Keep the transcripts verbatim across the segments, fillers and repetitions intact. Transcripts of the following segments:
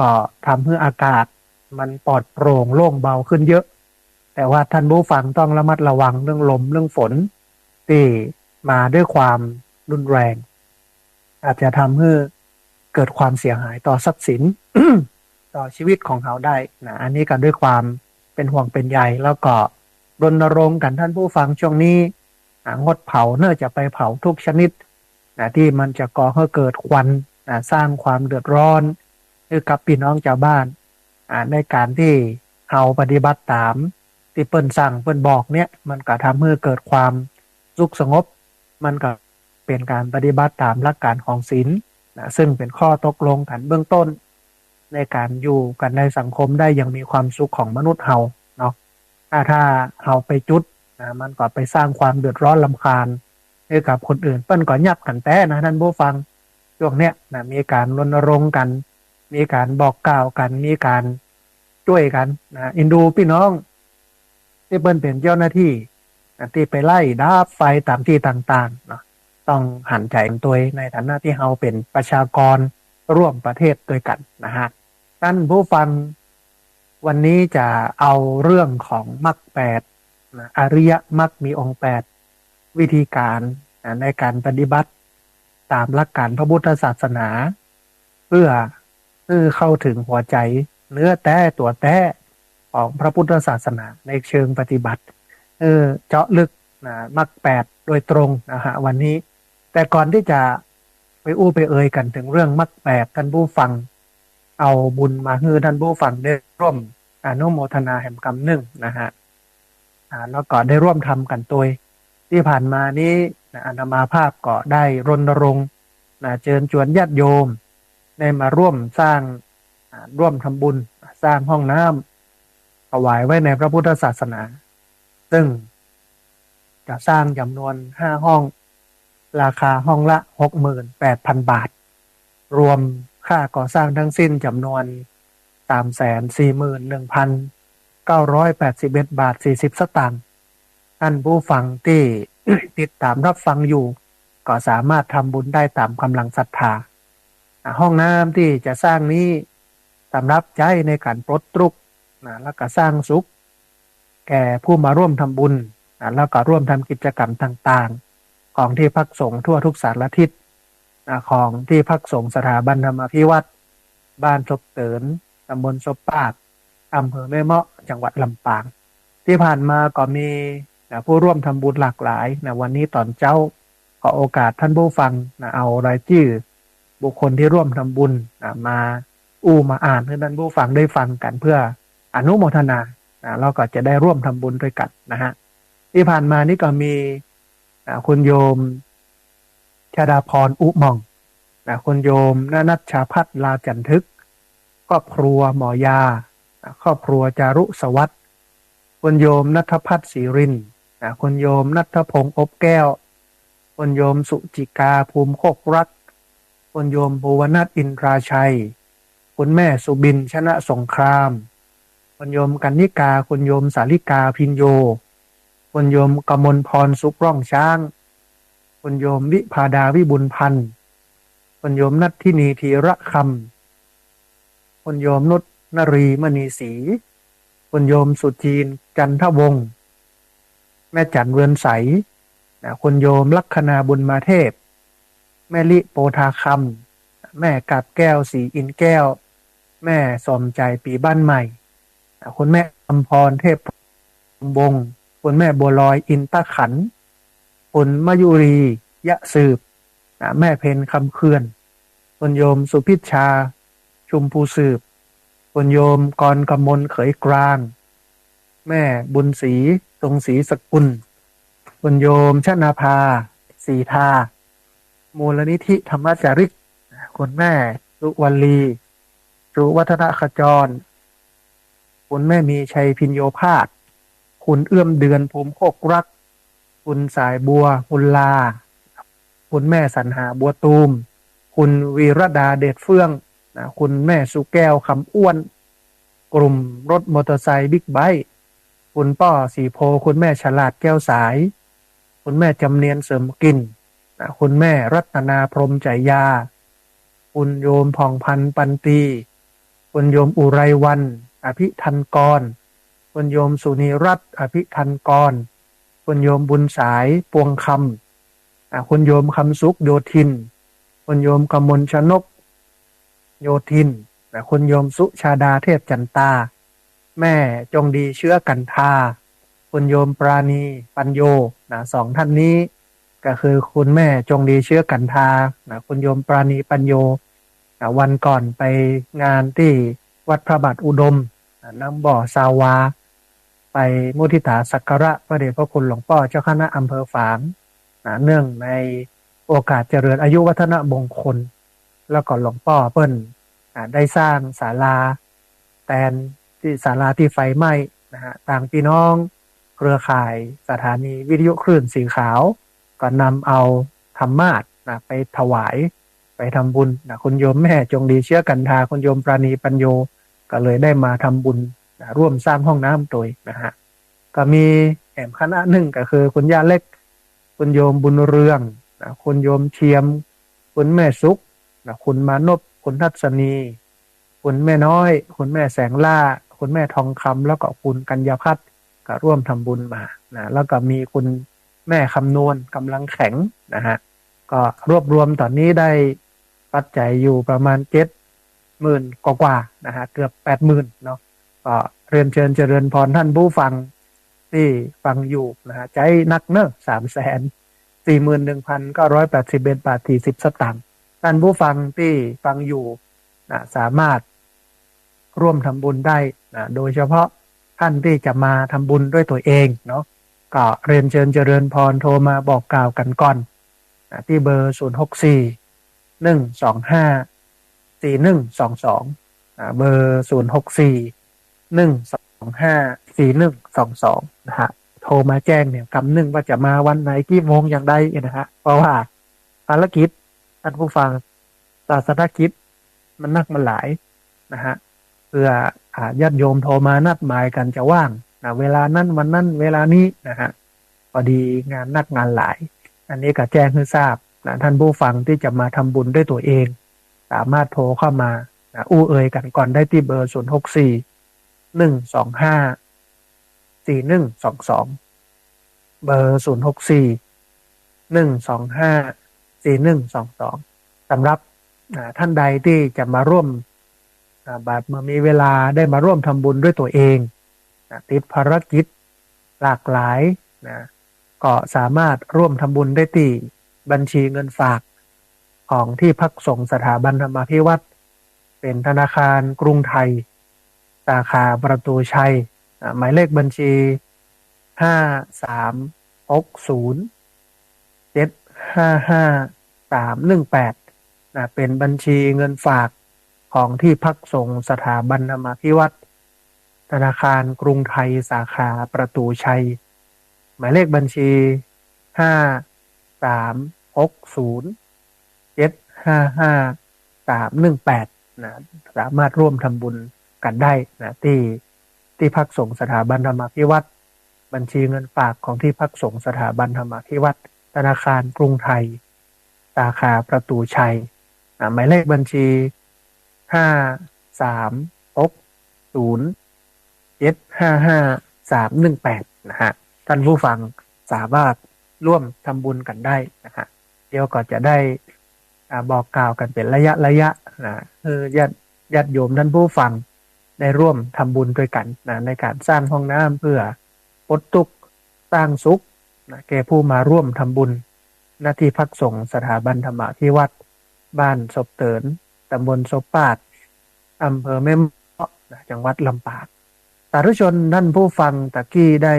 ก็ทำหื้ออากาศมันปลอดโปร่งโล่งเบาขึ้นเยอะ แต่ว่าท่านผู้ฟังต้องระมัดระวังเรื่องลมเรื่องฝนตี้มาด้วยความรุนแรง อาจจะทำหื้อเกิดความเสียหายต่อทรัพย์สิน ต่อชีวิตของเฮาได้นะ อันนี้ก็ด้วยความเป๋นห่วงเป๋นใย แล้วก็รณรงค์กั๋นท่านผู้ฟังช่วงนี้ อ่า งดเผา เน่อจะไปเผาทุกชนิดนะ ตี้มันจะก่อหื้อเกิดควันนะ สร้างความเดือดร้อนหื้อกับปี้น้องจาวบ้าน อ่า ในก๋านตี้เฮาปฏิบัติต๋ามตี้เปิ้นสั่งเปิ้นบอกเนี่ย มันก็ทำหื้อเกิดความสุขสงบ มันก็เป๋นก๋านปฏิบัติต๋ามหลักก๋านของศีลนะ ซึ่งเป๋นข้อตกลงกั๋นเบื้องต้น ในก๋านอยู่กั๋นในสังคมได้อย่างมีความสุขของมนุษย์เฮาเนาะ ถ้า ถ้าเฮาไปจุดนะ มันก็ไปสร้างความเดือดร้อนรำคาญหื้อกับคนอื่น เปิ้นก็เยียบกั๋นแต๊นะท่านผู้ฟัง ช่วงเนี้ยนะ มีก๋านรณรงค์กั๋น มีก๋านบอกกล่าวกั๋น มีก๋านจ้วยกั๋นนะ อินดูปี้น้องตี้เปิ้นเป๋นเจ้าหน้าตี้นะ ตี้ไปไล่ดับไฟต๋ามตี้ต่างๆ เนาะ ต้องหันใจ๋กั๋นตวย ในฐานะตี้เฮาเป๋นประชากรร่วมประเทศตวยกั๋นนะฮะ ท่านผู้ฟัง วันนี้จะเอาเรื่องของมรรคแปดนะ อริยมรรคมีองค์แปด วิธีก๋านนะ ในก๋านปฏิบัติต๋ามหลักก๋านพระพุทธศาสนา เพื่อหื้อเข้าถึงหัวใจ๋เนื้อแต๊ตั๋วแต๊ของพระพุทธศาสนาในเชิงปฏิบัติ เออ เจาะลึกนะ มรรคแปดโดยตรงนะฮะ วันนี้ แต่ก่อนตี้จะไปอู้ไปเอ่ยกั๋นเถิงเรื่องมรรคแปด ท่านผู้ฟัง เอาบุญมาหื้อท่านผู้ฟังได้ร่วมอนุโมทนาแหมกำนึ่งนะฮะ อ่า แล้วก็ได้ร่วมทำกั๋นตวย ตี้ผ่านมานี้นะ อาตมาภาพก็ได้รณรงค์นะ เจิญจวนญาติโยมได้มาร่วมสร้าง อ่า ร่วมทำบุญสร้างห้องน้ำถวายไว้ในพระพุทธศาสนา ซึ่งจะสร้างจ๋ำนวนห้าห้อง ราคาห้องละหกหมื่นแปดพันบาท รวมค่าก่อสร้างทั้งสิ้นจ๋ำนวนสามแสนสี่หมื่นหนึ่งพันเก้าร้อยแปดสิบเอ็ดบาทสี่สิบสตางค์ ท่านผู้ฟังตี้ติดต๋ามรับฟังอยู่ ก็สามารถทำบุญได้ต๋ามก๋ำลังศรัทธา อ่า ห้องน้ำตี้จะสร้างนี้สำหรับใจ๊ในก๋านปลดตุ๊กข์นะ แล้วก็สร้างสุขแก่ผู้มาร่วมทำบุญนะ แล้วก็ร่วมทำกิจกรรมต่างๆ ของตี้พักสงฆ์ทั่วทุกสารทิศนะ ของตี้พักสงฆ์สถาบันธรรมาภิวัฒน์ บ้านศพเติน ตำบลศพปาด อำเภอแม่เมาะ จังหวัดลำปาง ตี้ผ่านมาก็มีนะ ผู้ร่วมทำบุญหลากหลายนะ วันนี้ต๋อนเจ๊า ขอโอกาสท่านผู้ฟังนะ เอารายจื้อบุคคลตี้ร่วมทำบุญนะ มาอู้มาอ่านหื้อท่านผู้ฟังได้ฟังกั๋น เพื่ออนุโมทนานะ แล้วก็จะได้ร่วมทำบุญตวยกั๋นนะฮะ ตี้ผ่านมานี้ก็มีนะ คุณโยม ชดาพร อุหม่อง นะ คุณโยม ณ ณัชชาภัทร ลาจันทึก ครอบครัวหมอยา นะ ครอบครัวจารุสวัสดิ์ คุณโยม ณัฐภัทร ศรีรินทร์ นะ คุณโยม ณัฐพงษ์ อบแก้ว คุณโยม สุจิกา ภูมิโคกรัก คุณโยม ภูวนัท อินทราชัย คุณแม่ สุบิน ชนะสงคราม คุณโยม กรรณิกา คุณโยม สาลิกา พิญโญ คุณโยม กมลพร สุขร่องช้าง คุณโยม วิภาดา วิบุญพันธ์ คุณโยม นัทธินี ธีระคำ คุณโยม นุชนรี มณีศรี คุณโยม สุจีน จันทวงศ์ แม่จันทร์ เรือนใส นะ คุณโยม ลัคนา บุญมาเทพ แม่ลิ โปธาคำ แม่กาบแก้ว ศรีอินแก้ว แม่สมใจ ปีบ้านใหม่ นะ คุณแม่อำพร เทพวงศ์ คุณแม่บัวลอย อินตขันธ์ คุณมยุรี ยะสืบ นะ แม่เพ็ญ คำเขื่อน คุณโยม สุพิชชา ชุมภูสืบ คุณโยม กรกมล เขยกลาง แม่บุญศรี ทรงศรีสกุล คุณโยม ชนาภา ศรีทา มูลนิธิธรรมจาริก คุณแม่ สุวรรณี สุวัฒนขจร คุณแม่มีชัย พิญโญภาส คุณเอื้อมเดือน ภูมิโคกรัก คุณสายบัว หุลลา คุณแม่สรรหา บัวตูม คุณวีรดา เดชเฟื่อง นะ คุณแม่สุแก้ว คำอ้วน กลุ่มรถมอเตอร์ไซค์บิ๊กไบค์ คุณป้อ ศรีโพ คุณแม่ฉลาด แก้วสาย คุณแม่จำเนียน เสริมกลิ่น นะ คุณแม่รัตนา พรหมไจยา คุณโยม ผ่องพันธ์ ปันตี คุณโยมอุไรวรรณ อภิทันกร คุณโยมสุนีรัตน์ อภิทันกร คุณโยมบุญสาย ปวงคำ อ่า คุณโยมคำสุข โยธิน คุณโยมกมลชนก โยธิน นะ คุณโยมสุชาดา เทพจันตา แม่จงดี เชื้อกันทา คุณโยมปราณี ปัญโย นะ สองท่านนี้ก็คือคุณแม่จงดี เชื้อกันทา นะ คุณโยมปราณี ปัญโย นะ วันก่อนไปงานตี้วัดพระบาทอุดม นะ น้ำบ่อซาวา ไปมุทิตาสักการะพระเดชพระคุณหลวงป้อเจ้าคณะอำเภอฝาง นะ เนื่องในโอกาสเจริญอายุวัฒนมงคล แล้วก็หลวงป้อเปิ้น อ่า ได้สร้างศาลาแตนตี้ศาลาตี้ไฟไหม้นะฮะ ตางพี่น้องเครือข่ายสถานีวิทยุคลื่นสีขาว ก็นำเอาธรรมาสน์นะ ไปถวาย ไปทำบุญนะ คุณโยมแม่จงดี เชื้อกันทา คุณโยมปราณี ปัญโย ก็เลยได้มาทำบุญนะ ร่วมสร้างห้องน้ำตวยนะฮะ ก็มีแหมคณะนึ่งก็คือคุณย่าเล็ก คุณโยมบุญเรืองนะ คุณโยมเทียม คุณแม่สุขนะ คุณมานพ คุณทัศนี คุณแม่น้อย คุณแม่แสงล่า คุณแม่ทองคำ แล้วก็คุณกัญญาพัฒน์ ก็ร่วมทำบุญมานะ แล้วก็มีคุณแม่คำนวณ กำลังแข็งนะฮะ ก็รวบรวมต๋อนนี้ได้ปัจจัยอยู่ประมาณเจ็ดหมื่นกว่าๆ นะฮะ เกือบแปดหมื่นเนาะ ก็เรียนเชิญเจริญพรท่านผู้ฟังตี้ฟังอยู่นะฮะ ใจ๋นักเนาะ สามแสนสี่หมื่นหนึ่งพันเก้าร้อยแปดสิบเอ็ดบาทสี่สิบสตางค์ ท่านผู้ฟังตี้ฟังอยู่นะ สามารถร่วมทำบุญได้นะ โดยเฉพาะท่านที่จะมาทำบุญด้วยตัวเองเนาะ ก็เรียนเชิญเจริญพร โทรมาบอกกล่าวกั๋นก่อนนะ ตี้เบอร์ ศูนย์หกสี่ หนึ่งสองห้า สี่หนึ่งสองสอง อ่า เบอร์ ศูนย์หกสี่ หนึ่งสองห้า สี่หนึ่งสองสอง นะฮะ โทรมาแจ้งเนี่ยกำนึ่งว่าจะมาวันไหน กี่โมง อย่างใดเนี่ยนะฮะ เพราะว่าภารกิจ ท่านผู้ฟัง ศาสนกิจมันนักมันหลายนะฮะ เผื่อ อ่า ญาติโยมโทรมานัดหมายกั๋นจะว่างนะ เวลานั้นวันนั้นเวลานี้นะฮะ พอดีงานนักงานหลาย อันนี้ก็แจ้งหื้อทราบนะ ท่านผู้ฟังที่จะมาทำบุญด้วยตัวเอง สามารถโทรเข้ามานะ อู้เอ่ยกั๋นก่อนได้ตี้เบอร์ ศูนย์หกสี่ หนึ่งสองห้า สี่หนึ่งสองสอง เบอร์ ศูนย์หกสี่ หนึ่งสองห้า สี่หนึ่งสองสอง สำหรับ อ่า ท่านใดที่จะมาร่วม อ่า แบบเมื่อมีเวลาได้มาร่วมทำบุญด้วยตัวเอง นะ ติดภารกิจหลากหลายนะ ก็สามารถร่วมทำบุญได้ตี้บัญชีเงินฝากของที่พักสงฆ์สถาบันธรรมาภิวัฒน์ เป๋นธนาคารกรุงไทย สาขาประตูชัย อ่า หมายเลขบัญชี ห้าสามหกศูนย์ เจ็ดห้าห้า สามหนึ่งแปด นะ เป๋นบัญชีเงินฝากของที่พักสงฆ์สถาบันธรรมาภิวัฒน์ ธนาคารกรุงไทยสาขาประตูชัย หมายเลขบัญชี ห้าสามหกศูนย์ เจ็ดห้าห้า สามหนึ่งแปด นะ สามารถร่วมทำบุญกั๋นได้นะ ตี้ ตี้พักสงฆ์สถาบันธรรมาภิวัฒน์ บัญชีเงินฝากของที่พักสงฆ์สถาบันธรรมาภิวัฒน์ ธนาคารกรุงไทย สาขาประตูชัย อ่า หมายเลขบัญชี ห้าสามหกศูนย์ เจ็ดห้าห้า สามหนึ่งแปด นะฮะ ท่านผู้ฟังสามารถร่วมทำบุญกั๋นได้นะฮะ เดี๋ยวก็จะได้ อ่า บอกกล่าวกั๋นเป๋นระยะระยะนะ หื้อญาติ ญาติโยมท่านผู้ฟังได้ร่วมทำบุญตวยกั๋นนะ ในก๋านสร้างห้องน้ำเพื่อปลดตุ๊กข์สร้างสุขนะ แก่ผู้มาร่วมทำบุญ ณ ที่พักสงฆ์สถาบันธรรมาภิวัฒน์ บ้านศพเติน ตำบลศพปาด อำเภอแม่เมาะนะ จังหวัดลำปาง สาธุชนท่านผู้ฟังตะกี้ได้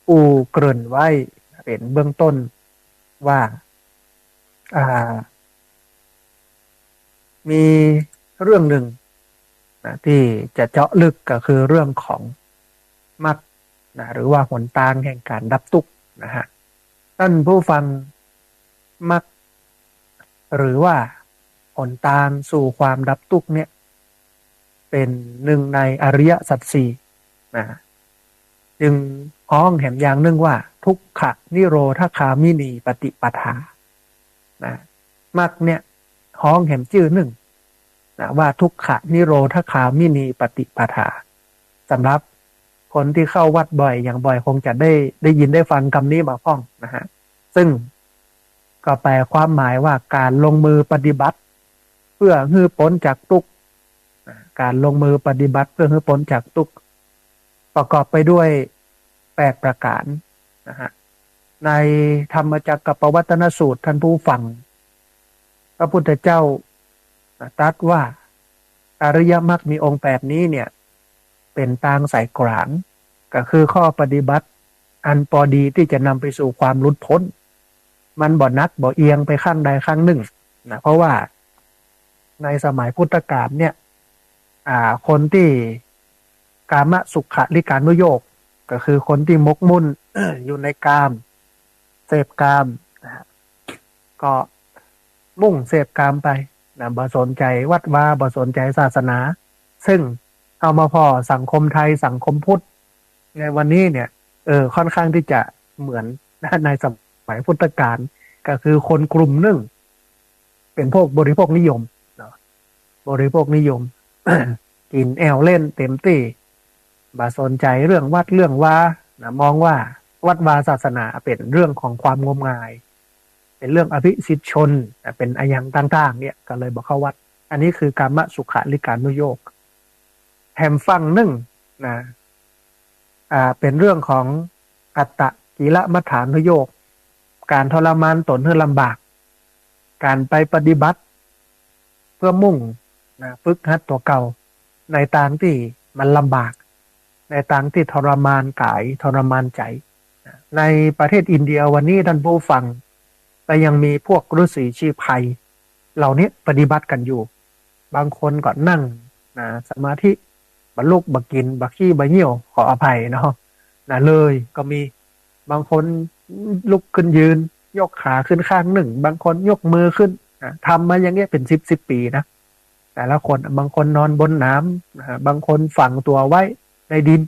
อู้เกริ่นไว้เป๋นเบื้องต้นว่า อ่า มีเรื่องนึ่งนะ ตี้จะเจาะลึกก็คือเรื่องของมรรคนะ หรือว่าหนตางแห่งก๋านดับตุ๊กข์นะฮะ ท่านผู้ฟัง มรรค หรือว่าหนตางสู่ความดับตุ๊กข์เนี่ย เป๋นนึ่งในอริยสัจสี่นะ จึงฮ้องแหมอย่างนึ่งว่า ทุกขนิโรธคามินีปฏิปทานะ มรรคเนี่ยฮ้องแหมจื้อนึ่ง นะ ว่าทุกขนิโรธคามินีปฏิปทา สำหรับคนตี้เข้าวัดบ่อย อย่างบ่อยคงจะได้ ได้ยินได้ฟังกำนี้มาพ่องนะฮะ ซึ่งก็แปลความหมายว่าก๋านลงมือปฏิบัติเพื่อหื้อป๊นจากตุ๊กข์ นะ ก๋านลงมือปฏิบัติเพื่อหื้อป๊นจากตุ๊กข์ ประกอบไปด้วยแปดประก๋านนะฮะ ในธรรมจักกัปปวัตตนสูตร ท่านผู้ฟัง พระพุทธเจ้าตรัสว่า อริยมรรคมีองค์แปดนี้เนี่ย เป๋นตางสายก๋าง ก็คือข้อปฏิบัติอันปอดีตี้จะนำไปสู่ความหลุดป๊น มันบ่หนักบ่เอียงไปข้างใดข้างนึ่งนะ เพราะว่าในสมัยพุทธกาลเนี่ย อ่า คนตี้กามสุขลิกานุโยค ก็คือคนตี้หมกมุ่น อยู่ในกาม เสพกามนะฮะ ก็มุ่งเสพกามไปนะ บ่สนใจ๋วัดวา บ่สนใจ๋ศาสนา ซึ่งเอามาผ่อสังคมไทย สังคมพุทธในวันนี้เนี่ย เออ ค่อนข้างที่จะเหมือนในสมัยพุทธกาล ก็คือคนกลุ่มนึ่งเป๋นพวกบริโภคนิยมเนาะ บริโภคนิยม กิ๋นแอ่วเล่นเต๋มตี้ บ่สนใจ๋เรื่องวัดเรื่องวานะ มองว่าวัดวาศาสนาเป๋นเรื่องของความงมงาย เป๋นเรื่องอภิสิทธิชนนะ เป๋นอะหยังต่างๆ เนี่ย ก็เลยบ่เข้าวัด อันนี้คือกามสุขลิกานุโยค แหมฝั่งนึ่งนะ อ่า เป๋นเรื่องของอัตตกิลมัฏฐานุโยค ก๋านทรมานตนหื้อลำบาก ก๋านไปปฏิบัติเพื่อมุ่งนะ ฝึกหัดตั๋วเก่า ในตางตี้มันลำบาก ในตางตี้ทรมานก๋าย ทรมานใจ๋ ในประเทศอินเดียวันนี้ท่านผู้ฟัง ก็ยังมีพวกฤๅษีชีไพรเหล่านี้ปฏิบัติกั๋นอยู่ บางคนก็นั่งนะ สมาธิ บ่ลุกบ่กิ๋น บ่ขี้บ่เยี่ยว ขออภัยเนาะ นะ เลยก็มี บางคนลุกขึ้นยืน ยกขาขึ้นข้างนึ่ง บางคนยกมือขึ้นนะ ทำมาอย่างเงี้ยเป๋นสิบสิบปี๋นะ แต่ละคน บางคนนอนบนหนามนะ บางคนฝังตั๋วไว้ในดิน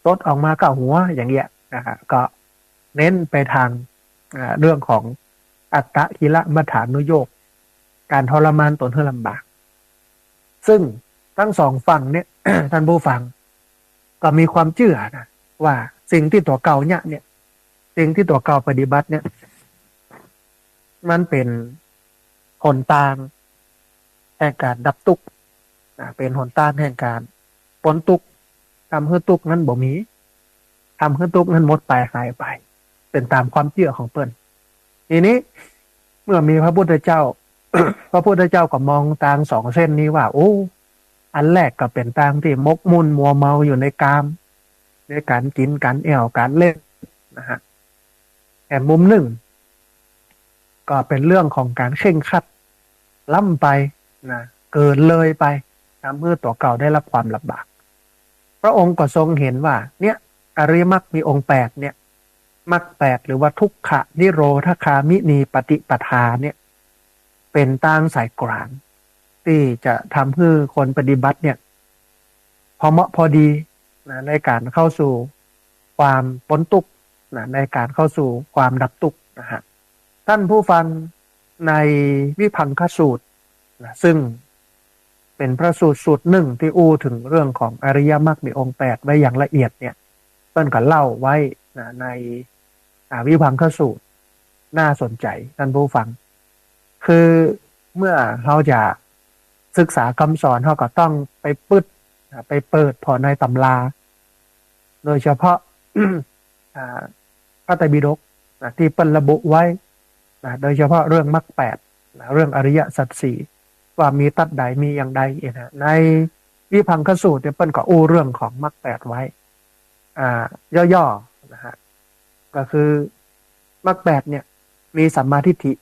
ตดออกมาก็หัว อย่างเงี้ยนะฮะ ก็เน้นไปตาง อ่า เรื่องของอัตตกิลมัฏฐานุโยค ก๋านทรมานตนหื้อลำบาก ซึ่งตึงสองฝั่งเนี่ย ท่านผู้ฟัง ก็มีความเจื้อนะ ว่าสิ่งตี้ตั๋วเก่าเนี่ย เนี่ย สิ่งตี้ตั๋วเก่าปฏิบัติเนี่ย มันเป๋นหนตางแห่งก๋านดับตุ๊กข์นะ เป๋นหนตางแห่งก๋านป๊นตุ๊กข์ ทำหื้อตุ๊กข์นั้นบ่มี ทำหื้อตุ๊กข์นั้นหมดไปหายไป เป๋นต๋ามความเจื้อของเปิ้น ทีนี้เมื่อมีพระพุทธเจ้า พระพุทธเจ้าก็มองตางสองเส้นนี้ว่า โอ้ อันแรกก็เป๋นตางตี้หมกมุ่นมัวเมาอยู่ในกาม ในก๋านกิ๋น ก๋านแอ่ว ก๋านเล่นนะฮะ แหมมุมนึ่ง ก็เป๋นเรื่องของก๋านเคร่งครัดล้ำไปนะ เกินเลยไป ทำหื้อตั๋วเก่าได้รับความลำบาก พระองค์ก็ทรงเห็นว่า เนี่ย อริยมรรคมีองค์แปดเนี่ย มรรคแปดหรือว่าทุกขนิโรธคามินีปฏิปทาเนี่ย เป๋นตางสายก๋าง ตี้จะทำหื้อคนปฏิบัติเนี่ย พอเหมาะพอดีนะ ในก๋านเข้าสู่ความป๊นตุ๊กข์นะ ในก๋านเข้าสู่ความดับตุ๊กข์นะฮะ ท่านผู้ฟัง ในวิภังคสูตรนะ ซึ่งเป๋นพระสูตรสูตรนึ่งตี้อู้เถิงเรื่องของอริยมรรคมีองค์แปดไว้อย่างละเอียดเนี่ย เปิ้นก็เล่าไว้นะ ใน อ่า วิภังคสูตร น่าสนใจ๋ ท่านผู้ฟัง คือเมื่อเฮาจะศึกษากำสอน เฮาก็ต้องไปปึดนะ ไปเปิดผ่อในต๋ำรา โดยเฉพาะ อ่า พระไตรปิฎกนะ ตี้เปิ้นระบุไว้นะ โดยเฉพาะเรื่องมรรคแปดนะ เรื่องอริยสัจสี่ ว่ามีตั๊ดใด มีอย่างใดนะ ในวิภังคสูตรเนี่ย เปิ้นก็อู้เรื่องของมรรคแปดไว้ อ่า ย่อๆ นะฮะ ก็คือมรรคแปดเนี่ย มีสัมมาทิฏฐิ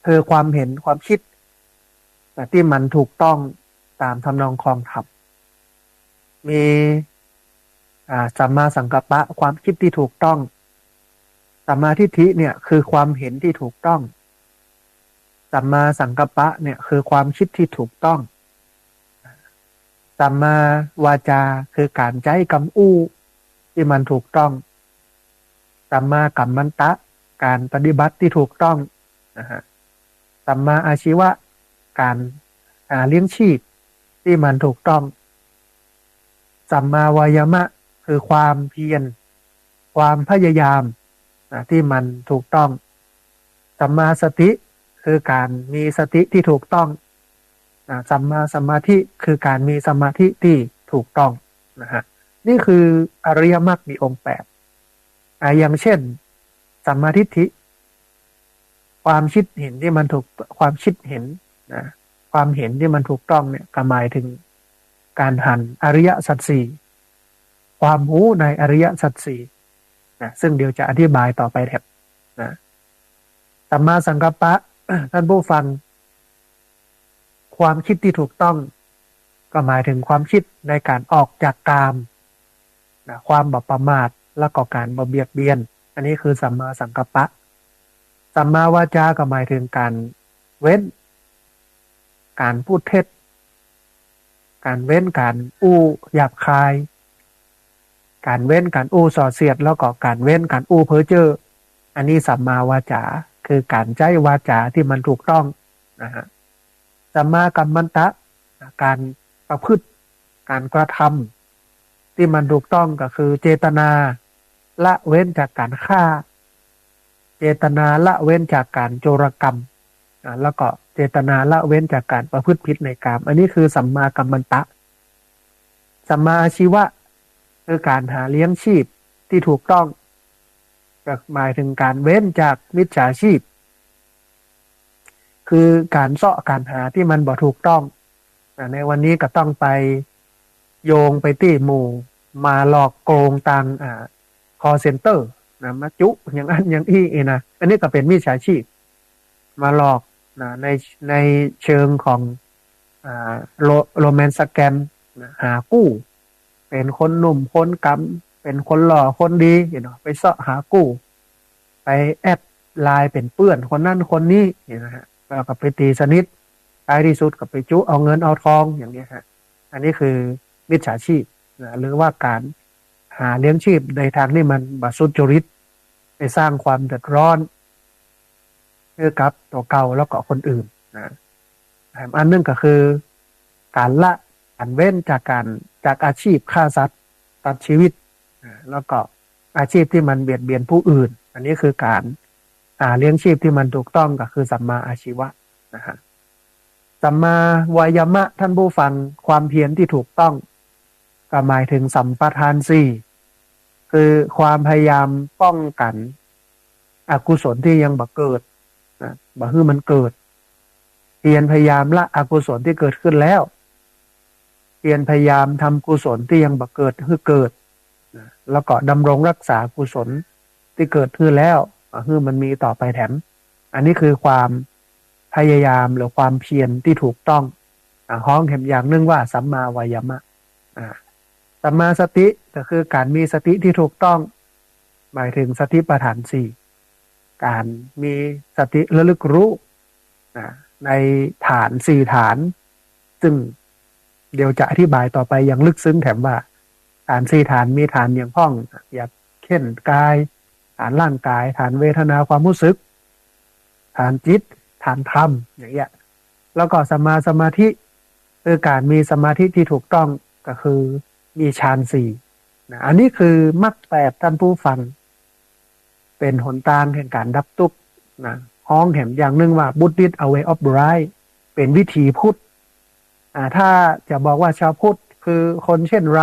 คือความเห็น ความคิดนะ ตี้มันถูกต้องต๋ามทำนองครองธรรม มี อ่า สัมมาสังกัปปะ ความคิดตี้ถูกต้อง สัมมาทิฏฐิเนี่ย คือความเห็นตี้ถูกต้อง สัมมาสังกัปปะเนี่ย คือความคิดตี้ถูกต้อง สัมมาวาจา คือก๋านใจ๊กำอู้ตี้มันถูกต้อง สัมมากัมมันตะ ก๋านปฏิบัติตี้ถูกต้องนะฮะ สัมมาอาชีวะ ก๋าน หาเลี้ยงชีพตี้มันถูกต้อง สัมมาวายามะ คือความเพียร ความพยายาม นะ ตี้มันถูกต้อง สัมมาสติ คือก๋านมีสติตี้ถูกต้อง นะ สัมมาสมาธิ คือก๋านมีสมาธิตี้ถูกต้อง นะฮะ นี่คืออริยมรรคมีองค์แปด อ่า อย่างเช่น สัมมาทิฏฐิ ความคิดเห็นตี้มันถูก ความคิดเห็น นะ ความเห็นตี้มันถูกต้องเนี่ย ก็หมายเถิงก๋านหันอริยสัจสี่ ความฮู้ในอริยสัจสี่ นะ ซึ่งเดี๋ยวจะอธิบายต่อไปแถม นะ สัมมาสังกัปปะ ต้านผู้ฟัง ความคิดตี้ถูกต้อง ก็หมายเถิงความคิดในก๋านออกจากกาม นะ ความบ่ประมาท แล้วก็ก๋านบ่เบียดเบียน อันนี้คือสัมมาสังกัปปะ สัมมาวาจา ก็หมายเถิงก๋านเว้น ก๋านพูดเท็จ ก๋านเว้นก๋านอู้หยาบคาย ก๋านเว้นก๋านอู้ส่อเสียด แล้วก็ก๋านเว้นก๋านอู้เพ้อเจ้อ อันนี้สัมมาวาจา คือก๋านใจ๊วาจาตี้มันถูกต้อง นะฮะ สัมมากัมมันตะ ก๋านประพฤติ ก๋านกระทำตี้มันถูกต้อง ก็คือเจตนาละเว้นจากก๋านฆ่า เจตนาละเว้นจากก๋านโจรกรรม อ่า แล้วก็เจตนาละเว้นจากก๋านประพฤติผิดในกาม อันนี้คือสัมมากัมมันตะ สัมมาอาชีวะ คือก๋านหาเลี้ยงชีพตี้ถูกต้อง ก็หมายเถิงก๋านเว้นจากมิจฉาชีพ คือก๋านเซาะก๋านหาตี้มันบ่ถูกต้อง อ่า ในวันนี้ก็ต้องไปโยงไปตี้หมู่มาหลอกโกงตาง อ่า คอลเซ็นเตอร์ นะ มาจุอย่างอั้นอย่างอี้นะ อันนี้ก็เป๋นมิจฉาชีพ มาหลอก นะ ใน ในเชิงของ อ่า โร โรแมนต์สแกม นะ หากู้ เป๋นคนหนุ่มคนก๋ำ เป๋นคนหล่อคนดี เนาะ ไปเซาะหากู้ ไปแอดไลน์เป๋นเปื้อนคนนั้นคนนี้ เนาะฮะ แล้วก็ไปตีสนิท ท้ายที่สุดก็ไปจุเอาเงินเอาทองอย่างเนี้ยฮะ อันนี้คือมิจฉาชีพ นะ หรือว่าก๋านหาเลี้ยงชีพในตางตี้มันบ่สุจริต ไปสร้างความเดือดร้อน หื้อกับตั๋วเก่าแล้วก็คนอื่น นะ แถมอันหนึ่งก็คือก๋านละ ก๋านเว้นจากก๋าน จากอาชีพฆ่าสัตว์ตัดชีวิต นะ แล้วก็อาชีพตี้มันเบียดเบียนผู้อื่น อันนี้คือก๋านหาเลี้ยงชีพตี้มันถูกต้อง ก็คือสัมมาอาชีวะ นะฮะ สัมมาวายามะ ต้านผู้ฟัง ความเพียรตี้ถูกต้อง ก็หมายเถิงสัมปทานสี่ คือความพยายามป้องกั๋นอกุศลตี้ยังบ่เกิด นะ บ่หื้อมันเกิด เพียรพยายามละอกุศลตี้เกิดขึ้นแล้ว เพียรพยายามทำกุศลตี้ยังบ่เกิดหื้อเกิด นะ แล้วก็ดำรงรักษากุศลตี้เกิดขึ้นแล้ว อ่า หื้อมันมีต่อไปแถม อันนี้คือความพยายามหรือความเพียรตี้ถูกต้อง อ่า ฮ้องแถมอย่างหนึ่งว่าสัมมาวายามะ อ่า สัมมาสติ ก็คือก๋านมีสติตี้ถูกต้อง หมายเถิงสติปัฏฐานสี่ ก๋านมีสติระลึกรู้ นะ ในฐานสี่ฐาน ซึ่งเดี๋ยวจะอธิบายต่อไปอย่างลึกซึ้งแถมว่า ฐานสี่ฐานมีฐานหยังพ่อง อย่างเช่นกาย ฐานร่างกาย ฐานเวทนาความฮู้สึก ฐานจิต ฐานธรรม อย่างเงี้ย แล้วก็สัมมาสมาธิ คือก๋านมีสมาธิตี้ถูกต้อง ก็คือมีฌานสี่ นะ อันนี้คือมรรคแปด ต้านผู้ฟัง เป๋นหนตางแห่งก๋านดับตุ๊กข์ นะ ฮ้องแถมอย่างหนึ่งว่า Buddhist way of life เป๋นวิถีพุทธ อ่า ถ้าจะบอกว่าชาวพุทธคือคนเช่นไร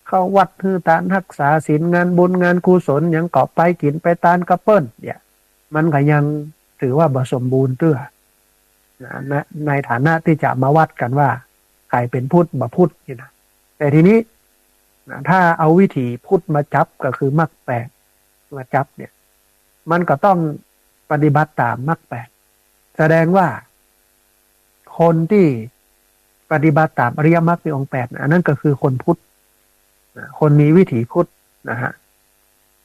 เข้าวัดหื้อตานฮักษาศีล งานบุญงานกุศลหยังก็ไป กิ๋นไปตานกับเปิ้น เนี่ย มันก็ยังถือว่าบ่สมบูรณ์เตื้อ นะ ใน ในฐานะตี้จะมาวัดกั๋นว่าใผเป๋นพุทธบ่พุทธนี่นะ แต่ทีนี้ นะ ถ้าเอาวิถีพุทธมาจับ ก็คือมรรคแปดมาจับเนี่ย มันก็ต้องปฏิบัติต๋ามมรรคแปด แสดงว่าคนตี้ปฏิบัติต๋ามอริยมรรคมีองค์แปดนะ อันนั้นก็คือคนพุทธ นะ คนมีวิถีพุทธ นะฮะ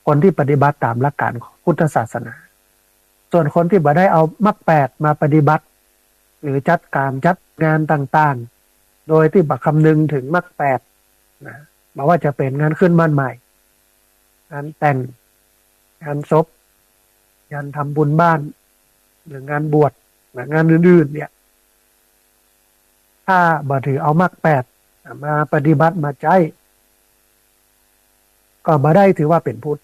คนตี้ปฏิบัติต๋ามหลักก๋านพุทธศาสนา ส่วนคนตี้บ่ได้เอามรรคแปดมาปฏิบัติ หรือจัดก๋านจัดงานต่างๆ โดยตี้บ่คำนึงเถิงมรรคแปด นะ บ่ว่าจะเป๋นงานขึ้นบ้านใหม่ งานแต่ง งานศพ งานทำบุญบ้าน หรืองานบวช นะ งานอื่นๆ เนี่ย ถ้าบ่ถือเอามรรคแปดมาปฏิบัติมาใจ๊ ก็บ่ได้ถือว่าเป๋นพุทธ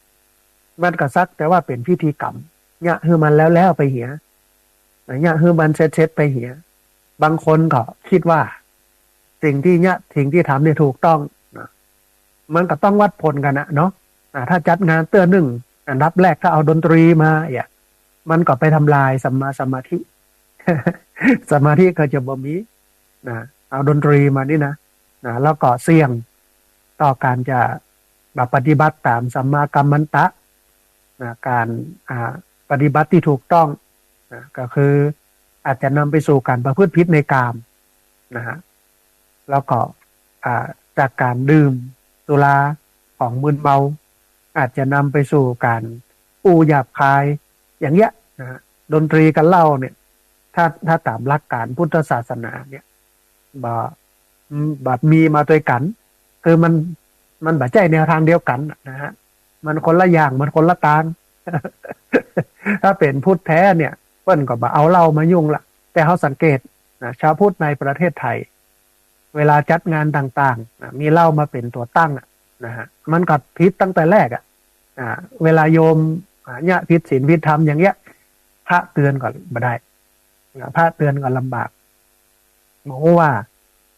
มันก็สักแต่ว่าเป๋นพิธีกรรม เยียะหื้อมันแล้วๆ ไปเหีย เยียะหื้อมันเสร็จๆ ไปเหีย บางคนก็กึ๊ดว่าสิ่งตี้เยียะ สิ่งตี้ทำเนี่ยถูกต้องนะ มันก็ต้องวัดผลกั๋นนะเนาะ อ่า ถ้าจัดงานเตื้อนึ่ง อันดับแรกถ้าเอาดนตรีมาเนี่ย มันก็ไปทำลายสัมมาสมาธิ สมาธิก็จะบ่มีนะ เอาดนตรีมานี่นะ นะ แล้วก็เสี่ยงต่อก๋านจะมาปฏิบัติต๋ามสัมมากัมมันตะนะ ก๋าน อ่า ปฏิบัติตี้ถูกต้องนะ ก็คืออาจจะนำไปสู่ก๋านประพฤติผิดในกามนะฮะ แล้วก็ อ่า จากก๋านดื่มสุราของมึนเมา อาจจะนำไปสู่ก๋านอู้หยาบคาย อย่างเยียะนะฮะ ดนตรีกับเหล้าเนี่ย ถ้า ถ้าต๋ามหลักก๋านพุทธศาสนาเนี่ย บ่ อืม บ่มีมาตวยกั๋น คือมัน มันบ่ใจ้แนวตางเดียวกั๋นนะฮะ มันคนละอย่าง มันคนละตาง ถ้าเป๋นพุทธแต๊เนี่ย เปิ้นก็บ่เอาเหล้ามายุ่งละ แต่เฮาสังเกตนะ ชาวพุทธในประเทศไทย เวลาจัดงานต่างๆ นะ มีเหล้ามาเป๋นตั๋วตั้งอะนะฮะ มันก็ผิดตั้งแต่แรกอะ อ่า เวลาโยม อ่า เยียะผิดศีลผิดธรรมอย่างเยียะ พระเตือนก็บ่ได้นะ พระเตือนก็ลำบาก บ่ฮู้ว่า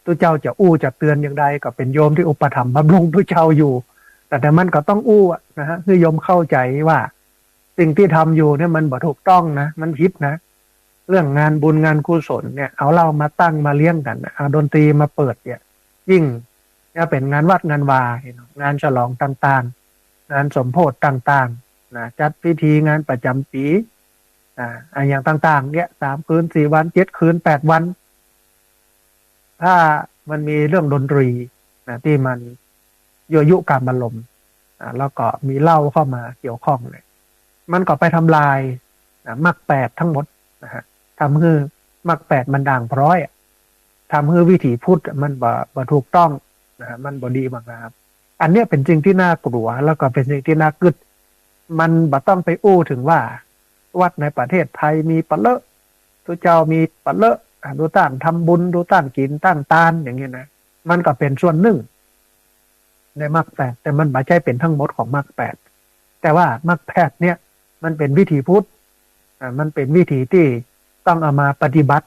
ตุ๊เจ้าจะอู้จะเตือนอย่างใด ก็เป๋นโยมตี้อุปถัมภ์บำรุงตุ๊เจ้าอยู่ แต่ แต่มันก็ต้องอู้อะนะฮะ หื้อโยมเข้าใจ๋ว่าสิ่งตี้ทำอยู่เนี่ยมันบ่ถูกต้องนะ มันผิดนะ เรื่องงานบุญงานกุศลเนี่ย เอาเหล้ามาตั้งมาเลี้ยงกั๋นนะ เอาดนตรีมาเปิดเนี่ย ยิ่งเนี่ยเป๋นงานวัดงานวา งานฉลองต่างๆ งานสมโภชต่างๆ นะ จัดพิธีงานประจ๋ำปี๋ อ่า อะหยังต่างๆ เนี่ย สามคืน สี่วัน เจ็ดคืน แปดวัน ถ้ามันมีเรื่องดนตรีนะ ตี้มันยั่วยุกามารมณ์ อ่า แล้วก็มีเหล้าเข้ามาเกี่ยวข้องเนี่ย มันก็ไปทำลายนะ มรรคแปดทั้งหมดนะฮะ ทำหื้อมรรคแปดมันด่างพร้อยอะ ทำหื้อวิถีพุทธอะมันบ่ บ่ถูกต้องนะฮะ มันบ่ดีบ่งาม อันเนี้ยเป๋นสิ่งตี้น่ากลัว แล้วก็เป๋นสิ่งตี้น่ากึ๊ด มันบ่ต้องไปอู้เถิงว่า วัดในประเทศไทยมีปะเลอะ ตุ๊เจ้ามีปะเลอะ อ่ะ ดูต้านทำบุญ ดูต้านกิ๋น ต้านตาน อย่างเงี้ยนะ มันก็เป๋นส่วนนึ่งในมรรคแปด แต่มันบ่ใจ้เป๋นทั้งหมดของมรรคแปด แต่ว่ามรรคแปดเนี่ย มันเป๋นวิถีพุทธ อ่ะ มันเป๋นวิถีตี้ต้องเอามาปฏิบัติ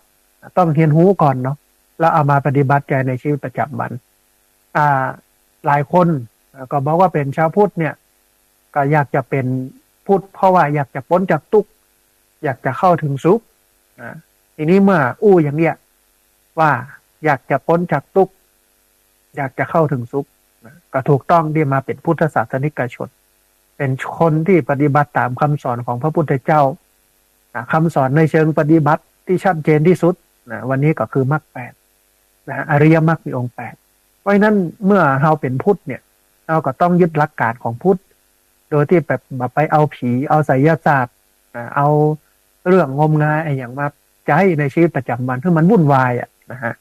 ต้องเฮียนฮู้ก่อนเนาะ แล้วเอามาปฏิบัติใจ๊ในชีวิตประจ๋ำวัน อ่า หลายคน อ่า ก็บอกว่าเป๋นชาวพุทธเนี่ย ก็อยากจะเป๋นพุทธ เพราะว่าอยากจะป๊นจากตุ๊กข์ อยากจะเข้าเถิงสุข นะ ทีนี้เมื่ออู้อย่างเนี้ย ว่าอยากจะป๊นจากตุ๊กข์ อยากจะเข้าเถิงสุข นะ ก็ถูกต้องตี้มาเป๋นพุทธศาสนิกชน เป๋นคนตี้ปฏิบัติต๋ามกำสอนของพระพุทธเจ้า นะ กำสอนในเชิงปฏิบัติตี้ชัดเจนตี้สุด นะ วันนี้ก็คือมรรคแปด นะ อริยมรรคมีองค์แปด เพราะฉะนั้นเมื่อเฮาเป๋นพุทธเนี่ย เฮาก็ต้องยึดหลักก๋านของพุทธ โดยตี้แบบบ่ไปเอาผี เอาไสยศาสตร์ นะ เอาเรื่องงมงายอะหยังมาใจ๊ในชีวิตประจ๋ำวัน หื้อมันวุ่นวายอะนะฮะ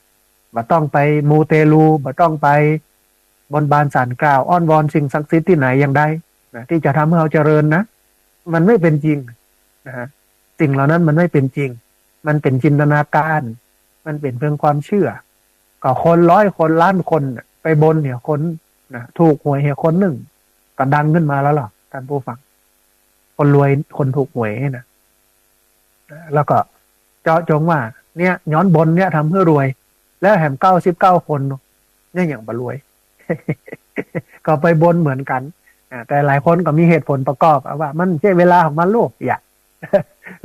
บ่ต้องไปมูเตลู บ่ต้องไปบนบานศาลกล่าว อ้อนวอนสิ่งศักดิ์สิทธิ์ตี้ไหนอย่างใดนะ ตี้จะทำหื้อเฮาเจริญนะ มันไม่เป็นจริงนะฮะ สิ่งเหล่านั้นมันไม่เป็นจริง มันเป๋นจินตนาการ มันเป๋นเพียงความเชื่อ ก็คนร้อยคนล้านคนน่ะ ไปบนเหียคนนะ ถูกหวยเหียคนนึ่ง ก็ดังขึ้นมาแล้วเหรอ ท่านผู้ฟัง คนรวย คนถูกหวยนะ แล้วก็เจาะจงว่า เนี่ย ย้อนบนเนี่ยทำหื้อรวย แล้วแถมเก้าสิบเก้าคนเนี่ยยังบ่รวย ก็ไปบนเหมือนกั๋น อ่า แต่หลายคนก็มีเหตุผลประกอบว่ามันใจ้เวลาของมันลูก อย่า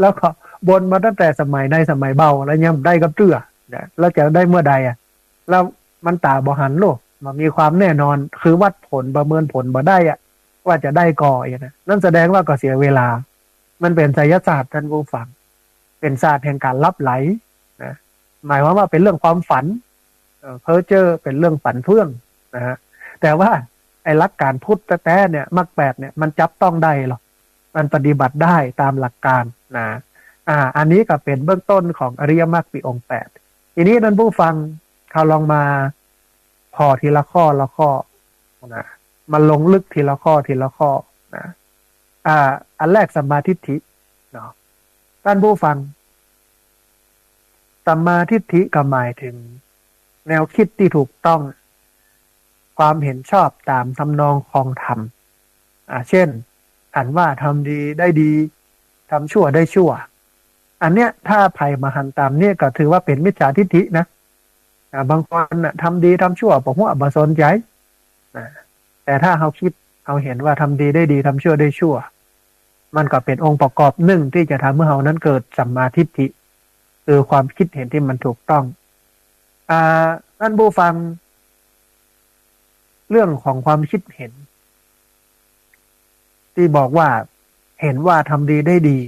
แล้วก็บนมาตั้งแต่สมัยใดสมัยเบา แล้วยังบ่ได้กับเตื้อนะ แล้วจะได้เมื่อใดอะ แล้วมันต๋าบ่หันลูก บ่มีความแน่นอน คือวัดผลประเมินผลบ่ได้อะ ว่าจะได้ก่ออย่างนั้น นั่นแสดงว่าก็เสียเวลา มันเป๋นไสยศาสตร์ท่านผู้ฟัง เป๋นศาสตร์แห่งก๋านลับไหลนะ หมายความว่าเป๋นเรื่องความฝัน เอ่อ เพ้อเจ้อ เป๋นเรื่องฝันเฟื่องนะฮะ แต่ว่าไอ้หลักก๋านพุทธแต๊ๆ เนี่ย มรรคแปดเนี่ย มันจับต้องได้หรอก มันปฏิบัติได้ตามหลักก๋านนะ อ่า อันนี้ก็เป๋นเบื้องต้นของอริยมรรคมีองค์แปด ทีนี้ท่านผู้ฟัง เฮาลองมาผ่อทีละข้อละข้อนะ มาลงลึกทีละข้อทีละข้อนะ อ่า อันแรกสัมมาทิฏฐิเนาะ ท่านผู้ฟัง สัมมาทิฏฐิก็หมายเถิง แนวคิดตี้ถูกต้อง ความเห็นชอบต๋ามทำนองครองธรรม อ่า เช่น อันว่าทำดีได้ดี ทำชั่วได้ชั่ว อันเนี้ยถ้าใผบ่หันต๋ามเนี่ยก็ถือว่าเป๋นมิจฉาทิฏฐินะ อ่า บางคนน่ะทำดีทำชั่วบ่ฮู้บ่สนใจ๋ นะ แต่ถ้าเฮาคิด เฮาเห็นว่าทำดีได้ดี ทำชั่วได้ชั่ว มันก็เป๋นองค์ประกอบนึ่งตี้จะทำหื้อเฮานั้นเกิดสัมมาทิฏฐิ คือความคิดเห็นตี้มันถูกต้อง อ่า ท่านผู้ฟัง เรื่องของความคิดเห็น ตี้บอกว่าเห็นว่าทำดีได้ดี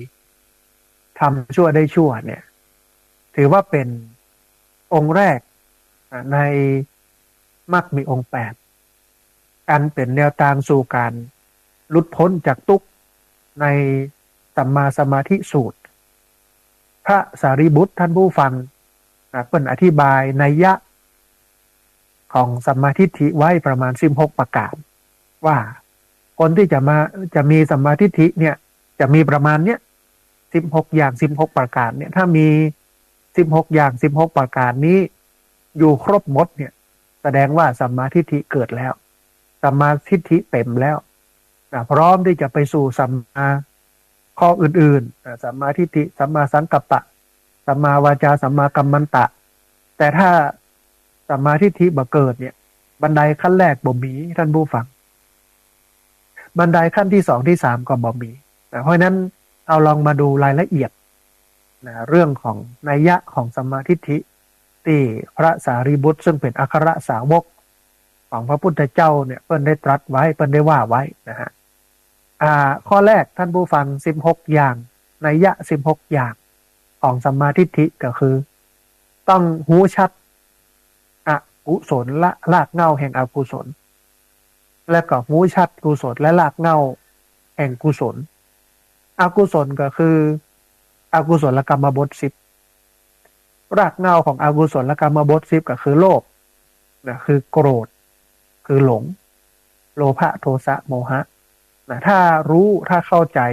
ทำชั่วได้ชั่วเนี่ย ถือว่าเป๋นองค์แรก อ่า ในมรรคมีองค์แปด อันเป๋นแนวตางสู่ก๋านหลุดป๊นจากตุ๊กข์ในสัมมาสมาธิสูตร พระสารีบุตรท่านผู้ฟัง อ่า เปิ้นอธิบายนัยยะของสัมมาทิฏฐิไว้ประมาณสิบหกประก๋าน ว่าคนตี้จะมา จะมีสัมมาทิฏฐิเนี่ย จะมีประมาณเนี้ย สิบหกอย่าง สิบหกประก๋านเนี่ย ถ้ามีสิบหกอย่าง สิบหกประก๋านนี้อยู่ครบหมดเนี่ย แสดงว่าสัมมาทิฏฐิเกิดแล้ว สัมมาทิฏฐิเต๋มแล้ว นะ พร้อมตี้จะไปสู่สัมมาข้ออื่นๆ นะ สัมมาทิฏฐิ สัมมาสังกัปปะ สัมมาวาจา สัมมากัมมันตะ แต่ถ้าสัมมาทิฏฐิบ่เกิดเนี่ย บันไดขั้นแรกบ่มี ท่านผู้ฟัง บันไดขั้นตี้สองตี้สามก็บ่มี นะ เพราะฉะนั้นเฮาลองมาดูรายละเอียด นะ เรื่องของนัยยะของสัมมาทิฏฐิ ตี้พระสารีบุตรซึ่งเป๋นอัครสาวกของพระพุทธเจ้าเนี่ย เปิ้นได้ตรัสไว้ เปิ้นได้ว่าไว้นะฮะ อ่า ข้อแรกท่านผู้ฟัง สิบหกอย่าง นัยยะสิบหกอย่างของสัมมาทิฏฐิก็คือ ต้องฮู้ชัดอกุศลและรากเหง้าแห่งอกุศล และก็ฮู้ชัดกุศลและรากเหง้าแห่งกุศล อกุศลก็คืออกุศลกรรมบทสิบ รากเหง้าของอกุศลกรรมบทสิบก็คือโลภ นะ คือโกรธ คือหลง โลภะ โทสะ โมหะ นะ ถ้ารู้ ถ้าเข้าใจ๋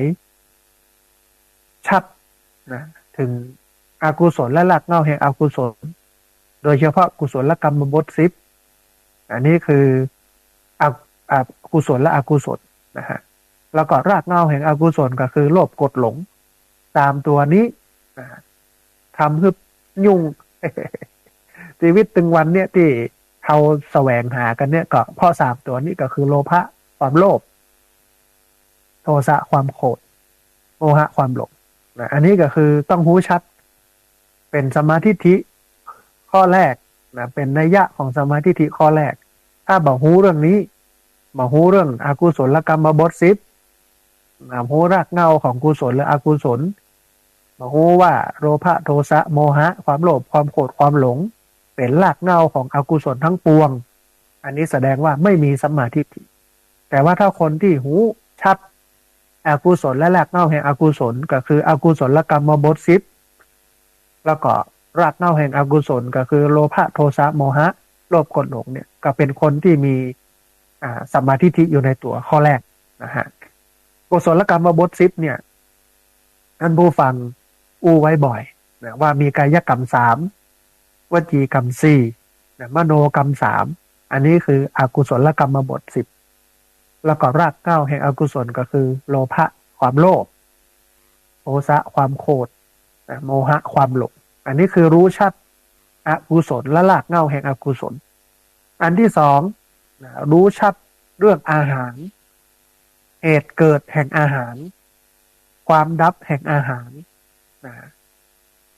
ชัด นะ เถิงอกุศลและรากเหง้าแห่งอกุศล โดยเฉพาะกุศลกรรมบทสิบ อันนี้คือ อ- อกุศลและอกุศลนะฮะ แล้วก็รากเหง้าแห่งอกุศลก็คือโลภ โกรธ หลง สามตั๋วนี้นะ ทำหื้อยุ่ง ชีวิตตึงวันเนี่ยตี้เฮาแสวงหากั๋นเนี่ย ก็เพราะสามตั๋วนี้ก็คือโลภะ ความโลภ โทสะ ความโกรธ โมหะ ความหลง นะ อันนี้ก็คือต้องฮู้ชัด เป๋นสัมมาทิฏฐิข้อแรก นะ เป๋นนัยยะของสัมมาทิฏฐิข้อแรก ถ้าบ่ฮู้เรื่องนี้ บ่ฮู้เรื่องอกุศลกรรมบทสิบ บ่ฮู้รากเหง้าของกุศลหรืออกุศล บ่ฮู้ว่าโลภะ โทสะ โมหะ ความโลภ ความโกรธ ความหลง เป๋นรากเหง้าของอกุศลทั้งปวง อันนี้แสดงว่าไม่มีสัมมาทิฏฐิ แต่ว่าถ้าคนตี้ฮู้ชัดอกุศลและรากเหง้าแห่งอกุศล ก็คืออกุศลกรรมบทสิบ แล้วก็รากเหง้าแห่งอกุศลก็คือโลภะ โทสะ โมหะ โลภ โกรธ หลงเนี่ย ก็เป๋นคนตี้มี อ่า สัมมาทิฏฐิอยู่ในตั๋วข้อแรกนะฮะ กุศลกรรมบทสิบเนี่ย ท่านผู้ฟังอู้ไว้บ่อยนะ ว่ามีกายกรรมสาม วจีกรรมสี่ นะ มโนกรรมสาม อันนี้คืออกุศลกรรมบทสิบ แล้วก็รากเหง้าแห่งอกุศลก็คือโลภะ ความโลภ โทสะ ความโกรธ นะ โมหะ ความหลง อันนี้คือรู้ชัดอกุศลและรากเหง้าแห่งอกุศล อันที่สองนะ รู้ชัดเรื่องอาหาร เหตุเกิดแห่งอาหาร ความดับแห่งอาหารนะ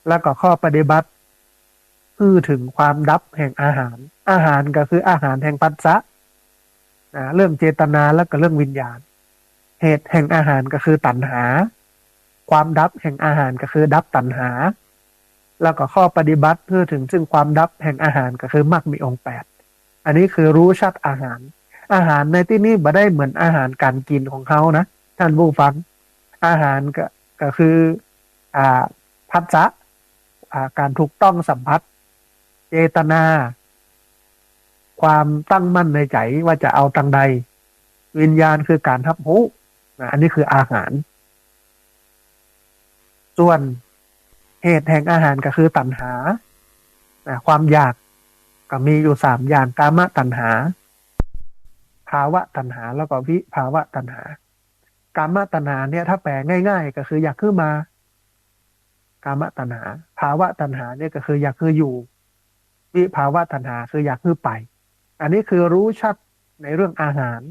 แล้วก็ข้อปฏิบัติหื้อเถิงความดับแห่งอาหาร อาหารก็คืออาหารแห่งผัสสะนะ เรื่องเจตนาแล้วก็เรื่องวิญญาณ เหตุแห่งอาหารก็คือตัณหา ความดับแห่งอาหารก็คือดับตัณหา แล้วก็ข้อปฏิบัติหื้อเถิงซึ่งความดับแห่งอาหารก็คือมรรคมีองค์แปด อันนี้คือรู้ชัดอาหาร อาหารในตี้นี้บ่ได้เหมือนอาหารก๋านกิ๋นของเฮานะ ท่านผู้ฟัง อาหารก็ ก็คือ อ่า ผัสสะ อ่า ก๋านถูกต้องสัมผัส เจตนา ความตั้งมั่นในใจ๋ว่าจะเอาตางใด วิญญาณคือก๋านฮับฮู้นะ อันนี้คืออาหาร ส่วนเหตุแห่งอาหารก็คือตัณหานะ ความอยาก ก็มีอยู่สามอย่าง กามตัณหา ภาวะตัณหา แล้วก็วิภาวะตัณหา กามตัณหาเนี่ยถ้าแปลง่ายๆ ก็คืออยากหื้อมา กามตัณหา ภาวะตัณหาเนี่ยก็คืออยากหื้ออยู่ วิภาวะตัณหาคืออยากหื้อไป อันนี้คือรู้ชัดในเรื่องอาหาร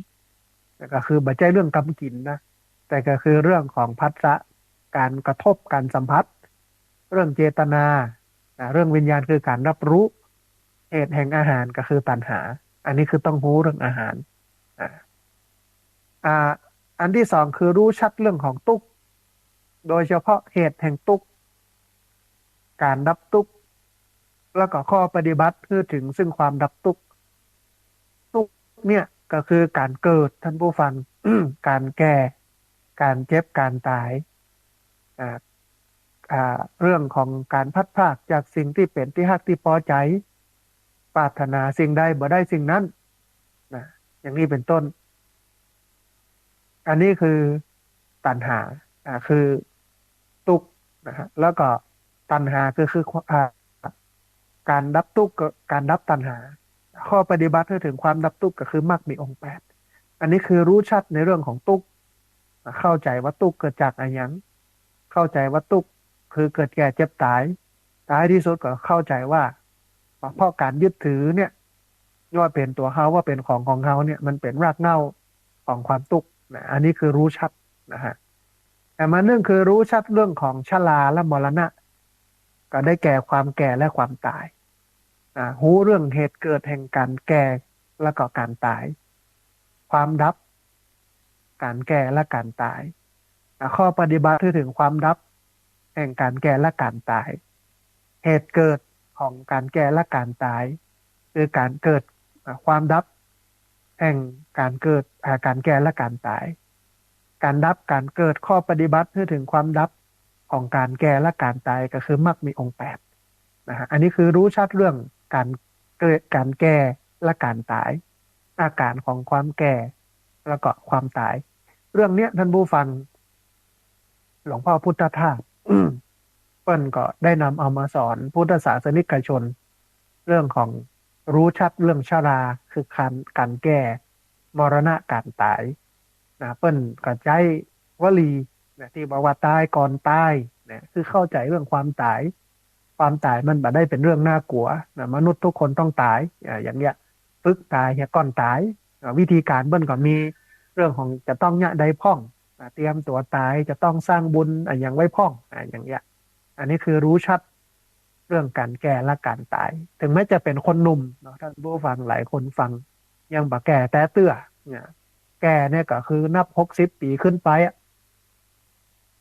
แต่ก็คือบ่ใจ้เรื่องกำกิ๋นนะ แต่ก็คือเรื่องของผัสสะ การกระทบ การสัมผัส เรื่องเจตนา นะ เรื่องวิญญาณคือการรับรู้ เหตุแห่งอาหารก็คือตัณหา อันนี้คือต้องฮู้เรื่องอาหาร อ่า อ่า อันที่สองคือรู้ชัดเรื่องของตุ๊กข์ โดยเฉพาะเหตุแห่งตุ๊กข์ การดับตุ๊กข์ แล้วก็ข้อปฏิบัติเพื่อถึงซึ่งความดับตุ๊กข์ ตุ๊กข์เนี่ยก็คือการเกิด ท่านผู้ฟัง การแก่ การเจ็บ การตาย อ่า อ่า เรื่องของการพลัดพรากจากสิ่งตี้เป๋นตี้ฮักตี้ปอใจ๋ ปรารถนาสิ่งใดบ่ได้สิ่งนั้น นะ อย่างนี้เป็นต้น อันนี้คือตัณหา อ่า คือตุ๊กข์นะฮะ แล้วก็ตัณหาคือ คือ อ่า การดับตุ๊กข์ก็ การดับตัณหา ข้อปฏิบัติเพื่อถึงความดับตุ๊กข์ก็คือมรรคมีองค์แปด อันนี้คือรู้ชัดในเรื่องของตุ๊กข์ อ่า เข้าใจ๋ว่าตุ๊กข์เกิดจากอะหยัง เข้าใจ๋ว่าตุ๊กข์คือเกิดแก่เจ็บตาย ท้ายที่สุดก็เข้าใจ๋ว่า เพราะการยึดถือเนี่ย ว่าเป๋นตั๋วเฮา ว่าเป๋นของของเฮาเนี่ย มันเป๋นรากเหง้าของความตุ๊กข์นะ อันนี้คือรู้ชัดนะฮะ แต่มานึ่งคือรู้ชัดเรื่องของชราและมรณะ ก็ได้แก่ความแก่และความตาย อ่า ฮู้เรื่องเหตุเกิดแห่งการแก่และก็การตาย ความดับ การแก่และการตาย อ่า ข้อปฏิบัติเพื่อถึงความดับแห่งการแก่และการตาย เหตุเกิดของการแก่และการตาย คือการเกิด อ่า ความดับแห่งการเกิด อ่า การแก่และการตาย การดับการเกิด ข้อปฏิบัติเพื่อถึงความดับของการแก่และการตายก็คือมรรคมีองค์แปดนะฮะ อันนี้คือรู้ชัดเรื่องการเกิด การแก่และการตาย อาการของความแก่แล้วก็ความตาย เรื่องเนี้ยท่านผู้ฟัง หลวงพ่อพุทธทาส เปิ้นก็ได้นำเอามาสอนพุทธศาสนิกชน เรื่องของรู้ชัดเรื่องชรา คือการ การแก่ มรณะ การตายนะ เปิ้นก็ใจ๊วลีนะ ที่บอกว่าตายก่อนตายนะ คือเข้าใจ๋เรื่องความต๋าย ความต๋ายมันบ่ได้เป๋นเรื่องน่ากลัวนะ มนุษย์ทุกคนต้องต๋าย อ่า อย่างเนี้ย ฝึกต๋ายเหียก่อนต๋าย อ่า วิธีการเปิ้นก็มีเรื่องของจะต้องเยียะใดพ่อง อ่า เตรียมตั๋วต๋าย จะต้องสร้างบุญอะหยังไว้พ่อง อ่า อย่างเนี้ย อันนี้คือรู้ชัดเรื่องการแก่และการต๋าย ถึงแม้จะเป๋นคนหนุ่มเนาะ ท่านผู้ฟังหลายคนฟังยังบ่แก่แต๊เตื้อเนี่ย แก่เนี่ยก็คือนับหกสิบปี๋ขึ้นไปอะ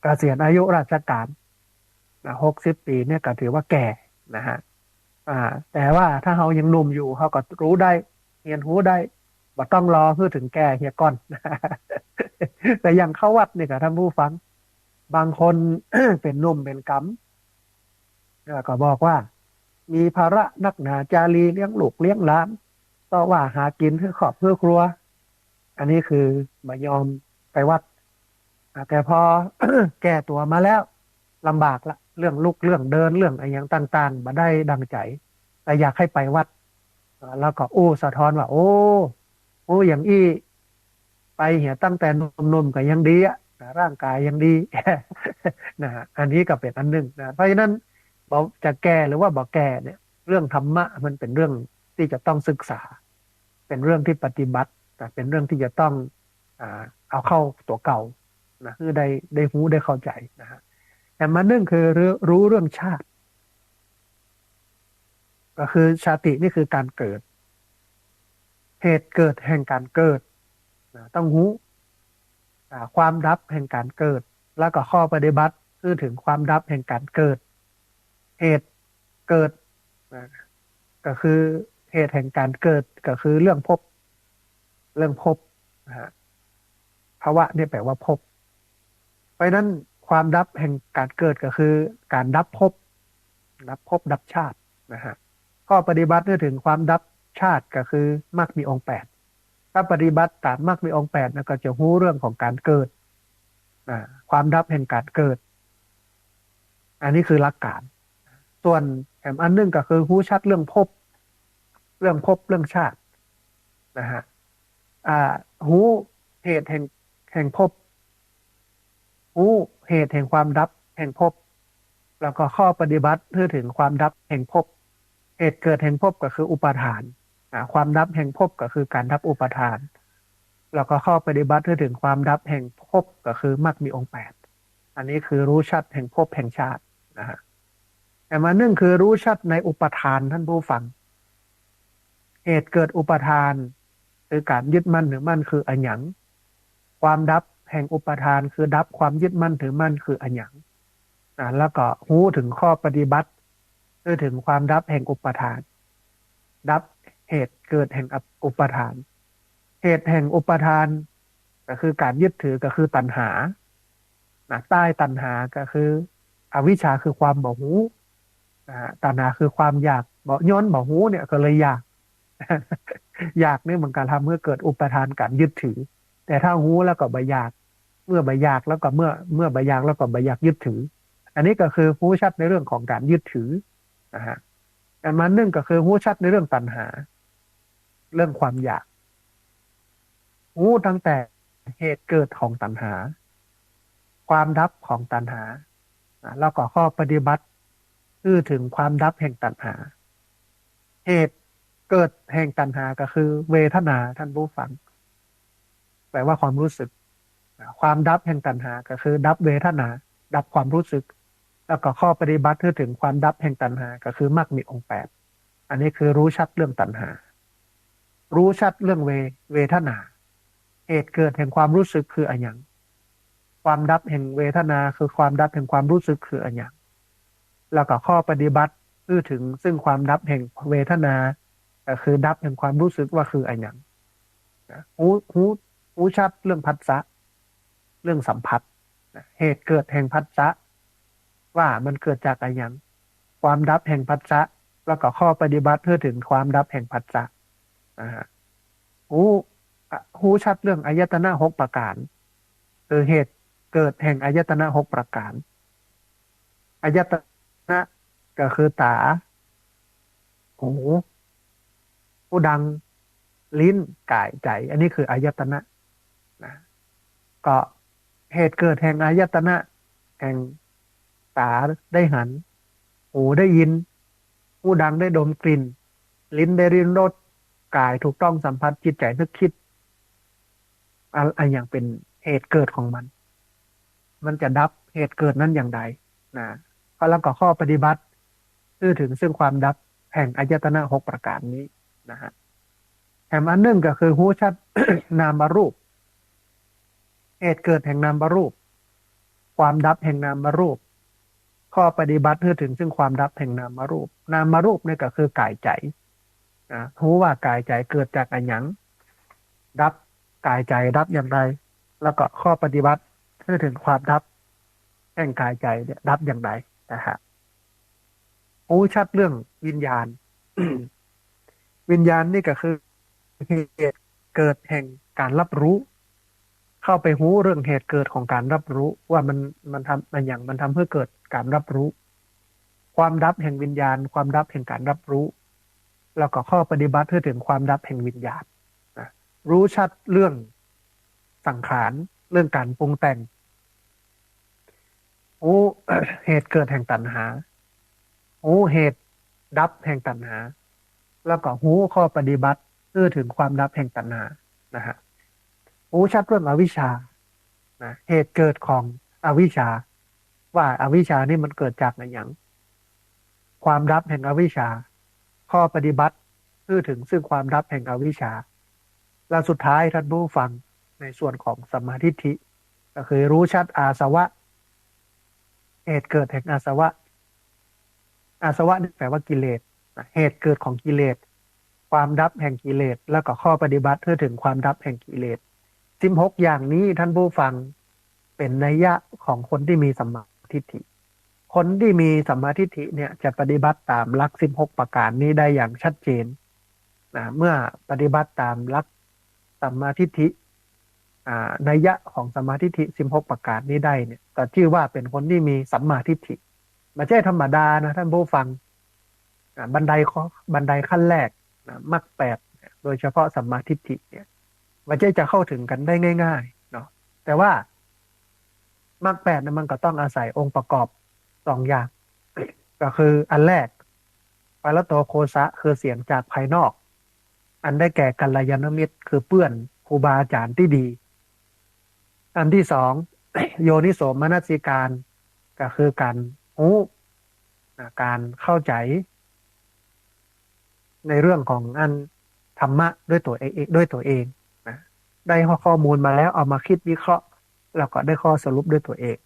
เกษียณอายุราชการนะ หกสิบปี๋เนี่ยก็ถือว่าแก่นะฮะ อ่า แต่ว่าถ้าเฮายังหนุ่มอยู่ เฮาก็ฮู้ได้ เฮียนฮู้ได้ บ่ต้องรอหื้อเถิงแก่เหียก่อน แต่อย่างเข้าวัดนี่ก็ ท่านผู้ฟัง บางคน เป๋นหนุ่มเป๋นกำ แล้วก็บอกว่า มีภาระนักหนาจารีเลี้ยงลูกเลี้ยงหลาน เซาะว่าหากิ๋นหื้อครอบหื้อครัว อันนี้คือบ่ยอมไปวัด อ่า แต่พอ แก่ตั๋วมาแล้ว ลำบากละ เรื่องลุกเรื่องเดิน เรื่องอะหยังต่างๆ บ่ได้ดังใจ๋ แต่อยากหื้อไปวัด อ่า แล้วก็อู้สะท้อนว่า โอ้ อู้อย่างอี้ ไปเหียตั้งแต่หนุ่มๆ ก็ยังดีอะนะ ร่างกายยังดี นะ อันนี้ก็เป๋นอันนึ่งนะ เพราะฉะนั้น บ่ จะแก่หรือว่าบ่แก่เนี่ย เรื่องธรรมะมันเป๋นเรื่องที่จะต้องศึกษา เป๋นเรื่องที่ปฏิบัตินะ เป๋นเรื่องที่จะต้อง อ่า เอาเข้าตั๋วเก่านะ หื้อได้ ได้ฮู้ได้เข้าใจ๋นะฮะ แต่มานึ่งคือรู้ รู้เรื่องชาติ ก็คือชาตินี่คือการเกิด เหตุเกิดแห่งการเกิดนะ ต้องฮู้ อ่า ความดับแห่งการเกิด แล้วก็ข้อปฏิบัติหื้อเถิงความดับแห่งการเกิด เหตุเกิดนะ ก็คือเหตุแห่งการเกิด ก็คือเรื่องภพ เรื่องภพนะฮะ ภวะเนี่ยแปลว่าภพ เพราะฉะนั้นความดับแห่งการเกิดก็คือการดับภพ ดับภพดับชาตินะฮะ ข้อปฏิบัติหื้อเถิงความดับชาติก็คือมรรคมีองค์แปด ถ้าปฏิบัติต๋ามมรรคมีองค์แปดนะ ก็จะฮู้เรื่องของการเกิด อ่า ความดับแห่งการเกิด อันนี้คือหลักการ ส่วนแถมอันนึ่งก็คือฮู้ชัดเรื่องภพ เรื่องภพเรื่องชาตินะฮะ อ่า ฮู้เหตุแห่ง แห่งภพ ฮู้เหตุแห่งความดับแห่งภพ แล้วก็ข้อปฏิบัติเพื่อถึงความดับแห่งภพ เหตุเกิดแห่งภพก็คืออุปาทาน อ่า ความดับแห่งภพก็คือการดับอุปาทาน แล้วก็ข้อปฏิบัติเพื่อถึงความดับแห่งภพก็คือมรรคมีองค์แปด อันนี้คือรู้ชัดแห่งภพแห่งชาตินะฮะ แต่มานึ่งคือรู้ชัดในอุปาทานท่านผู้ฟัง เหตุเกิดอุปาทาน คือการยึดมั่นถือมั่นคืออะหยัง ความดับแห่งอุปาทานคือดับความยึดมั่นถือมั่นคืออะหยัง อ่า แล้วก็ฮู้ถึงข้อปฏิบัติเพื่อถึงความดับแห่งอุปาทาน ดับเหตุเกิดแห่งอุปาทาน เหตุแห่งอุปาทานก็คือการยึดถือก็คือตัณหา นะ ใต้ตัณหาก็คืออวิชชาคือความบ่ฮู้ นะ ตัณหาคือความอยาก บ่ ย้อนบ่ฮู้เนี่ยก็เลยอยาก อยากนี่มันก็ทำให้เกิดอุปาทานการยึดถือ แต่ถ้าฮู้แล้วก็บ่อยาก เมื่อบ่อยากแล้วก็เมื่อ เมื่อบ่อยากแล้วก็บ่อยากยึดถือ อันนี้ก็คือฮู้ชัดในเรื่องของการยึดถือนะฮะ อันมานึ่งก็คือฮู้ชัดในเรื่องตัณหา เรื่องความอยาก ฮู้ตั้งแต่เหตุเกิดของตัณหา ความดับของตัณหา อ่ะ แล้วก็ข้อปฏิบัติเพื่อถึงความดับแห่งตัณหา เหตุเกิดแห่งตัณหาก็คือเวทนาท่านผู้ฟัง แปลว่าความรู้สึก อ่ะ ความดับแห่งตัณหาก็คือดับเวทนา ดับความรู้สึก แล้วก็ข้อปฏิบัติเพื่อถึงความดับแห่งตัณหาก็คือมรรคมีองค์แปด อันนี้คือรู้ชัดเรื่องตัณหา รู้ชัดเรื่องเว เวทนา เหตุเกิดแห่งความรู้สึกคืออะหยัง ความดับแห่งเวทนาคือความดับแห่งความรู้สึกคืออะหยัง แล้วก็ข้อปฏิบัติเพื่อถึงซึ่งความดับแห่งเวทนา ก็คือดับแห่งความรู้สึกว่าคืออะหยัง นะ ฮู้ ฮู้ ฮู้ชัดเรื่องผัสสะ เรื่องสัมผัส นะ เหตุเกิดแห่งผัสสะ ว่ามันเกิดจากอะหยัง ความดับแห่งผัสสะ แล้วก็ข้อปฏิบัติเพื่อถึงความดับแห่งผัสสะ นะฮะ ฮู้ อ่ะ ฮู้ชัดเรื่องอายตนะหกประการ คือเหตุเกิดแห่งอายตนะหกประการ อายตนะก็คือตา หู ฮูดัง ลิ้น ก๋าย ใจ๋ อันนี้คืออายตนะ นะ ก็เหตุเกิดแห่งอายตนะ แห่งตาได้หัน หูได้ยิน ฮูดังได้ดมกลิ่น ลิ้นได้ลิ้มรส ก๋ายถูกต้องสัมผัส จิตใจ๋นึกคิด อะ อะหยังเป๋นเหตุเกิดของมัน มันจะดับเหตุเกิดนั้นอย่างใด นะ แล้วก็ข้อปฏิบัติเพื่อถึงซึ่งความดับแห่งอายตนะหกประการนี้นะฮะ แถมอันนึ่งก็คือฮู้ชัด นามรูป เหตุเกิดแห่งนามรูป ความดับแห่งนามรูป ข้อปฏิบัติเพื่อถึงซึ่งความดับแห่งนามรูป นามรูปเนี่ยก็คือก๋ายใจ๋ นะ ฮู้ว่าก๋ายใจ๋เกิดจากอะหยัง ดับก๋ายใจ๋ดับอย่างใด แล้วก็ข้อปฏิบัติเพื่อถึงความดับแห่งก๋ายใจ๋เนี่ยดับอย่างใดนะฮะ ฮู้ชัดเรื่องวิญญาณ วิญญาณนี่ก็คือเหตุเกิดแห่งการรับรู้ เข้าไปฮู้เรื่องเหตุเกิดของการรับรู้ ว่ามัน มันทำ มันอะหยัง มันทำให้เกิดการรับรู้ ความดับแห่งวิญญาณ ความดับแห่งการรับรู้ แล้วก็ข้อปฏิบัติเพื่อถึงความดับแห่งวิญญาณ นะ รู้ชัดเรื่องสังขาร เรื่องการปรุงแต่ง ฮู้ เหตุเกิดแห่งตัณหา ฮู้เหตุดับแห่งตัณหา แล้วก็ฮู้ข้อปฏิบัติเพื่อถึงความดับแห่งตัณหา นะฮะ ฮู้ชัดเรื่องอวิชชา นะ เหตุเกิดของอวิชชา ว่าอวิชชานี่มันเกิดจากอะหยัง ความดับแห่งอวิชชา ข้อปฏิบัติเพื่อถึงซึ่งความดับแห่งอวิชชา แล้วสุดท้ายท่านผู้ฟัง ในส่วนของสัมมาทิฏฐิ ก็คือรู้ชัดอาสวะ เหตุเกิดแห่งอาสวะ อาสวะนี่แปลว่ากิเลส นะ เหตุเกิดของกิเลส ความดับแห่งกิเลส แล้วก็ข้อปฏิบัติเพื่อถึงความดับแห่งกิเลส สิบหกอย่างนี้ท่านผู้ฟัง เป๋นนัยยะของคนที่มีสัมมาทิฏฐิ คนที่มีสัมมาทิฏฐิเนี่ยจะปฏิบัติตามหลักสิบหกประการนี้ได้อย่างชัดเจน นะ เมื่อปฏิบัติตามหลักสัมมาทิฏฐิ อ่า นัยยะของสัมมาทิฏฐิสิบหกประการนี้ได้เนี่ย ก็ชื่อว่าเป๋นคนที่มีสัมมาทิฏฐิ บ่ใจ้ธรรมดานะท่านผู้ฟัง อ่า บันไดข้อ บันไดขั้นแรก นะ มรรคแปดเนี่ย โดยเฉพาะสัมมาทิฏฐิเนี่ย บ่ใจ้จะเข้าถึงกั๋นได้ง่ายๆ เนาะ แต่ว่ามรรคแปดเนี่ยมันก็ต้องอาศัยองค์ประกอบสองอย่าง ก็คืออันแรก ปะระโตโฆษะ คือเสียงจากภายนอก อันได้แก่กัลยาณมิตร คือเปื้อนครูบาอาจ๋ารย์ตี้ดี อันตี้สอง โยนิโสมนสิการ ก็คือก๋านฮู้ นะ ก๋านเข้าใจ๋ ในเรื่องของอันธรรมะด้วยตั๋วเอง ด้วยตั๋วเอง นะ ได้ข้อมูลมาแล้วเอามาคิดวิเคราะห์ แล้วก็ได้ข้อสรุปด้วยตั๋วเอง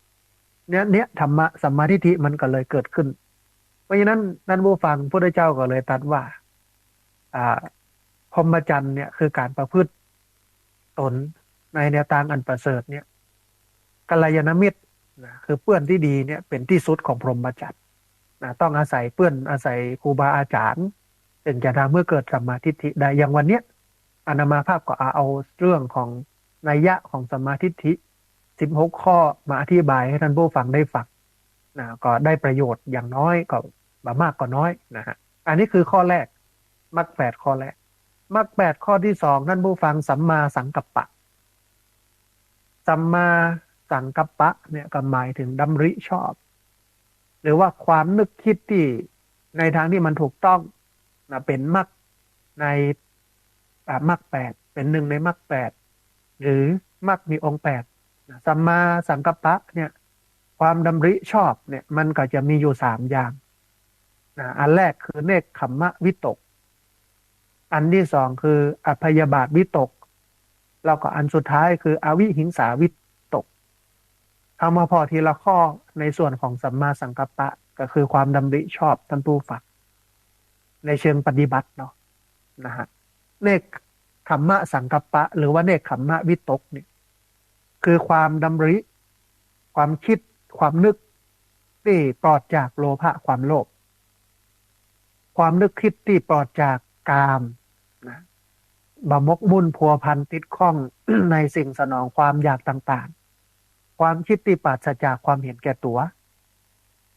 เนี่ย เนี่ยธรรมะสัมมาทิฏฐิมันก็เลยเกิดขึ้น เพราะฉะนั้นท่านผู้ฟัง พุทธเจ้าก็เลยตรัสว่า อ่า พรหมจรรย์เนี่ยคือก๋านประพฤติต๋นในแนวตางอันประเสริฐเนี่ย กัลยาณมิตร นะ คือเปื้อนตี้ดีเนี่ยเป๋นตี้สุดของพรหมจรรย์ นะ ต้องอาศัยเปื้อน อาศัยครูบาอาจ๋ารย์ จึงจะทำให้เกิดสัมมาทิฏฐิได้ อย่างวันเนี้ย อาตมาภาพก็เอา เอาเรื่องของนัยยะของสัมมาทิฏฐิสิบหกข้อมาอธิบายให้ท่านผู้ฟังได้ฟัง นะ ก็ได้ประโยชน์อย่างน้อยก็บ่มากก็น้อยนะฮะ อันนี้คือข้อแรก มรรคแปดข้อแรก มรรคแปดข้อตี้สอง ท่านผู้ฟัง สัมมาสังกัปปะ สัมมาสังกัปปะเนี่ยก็หมายถึงดำริชอบ หรือว่าความนึกคิดตี้ในทางที่มันถูกต้องนะ เป๋นมรรคใน อ่า มรรคแปด เป๋นหนึ่งในมรรคแปด หรือมรรคมีองค์แปดนะ สัมมาสังกัปปะเนี่ย ความดำริชอบเนี่ย มันก็จะมีอยู่สามอย่างนะ อันแรกคือเนกขัมมวิตก อันตี้สองคืออพยาบาทวิตก แล้วก็อันสุดท้ายคืออวิหิงสาวิตก เอามาผ่อทีละข้อในส่วนของสัมมาสังกัปปะ ก็คือความดำริชอบ ท่านผู้ฟัง ในเชิงปฏิบัติเนาะ นะฮะ เนกขัมมสังกัปปะ หรือว่าเนกขัมมวิตกเนี่ย คือความดำริ ความคิด ความนึกตี้ปลอดจากโลภะ ความโลภ ความนึกคิดตี้ปลอดจากกามนะ บ่หมกมุ่นพัวพันติดข้อง ในสิ่งสนองความอยากต่างๆ ความคิดตี้ปราศจากความเห็นแก่ตั๋ว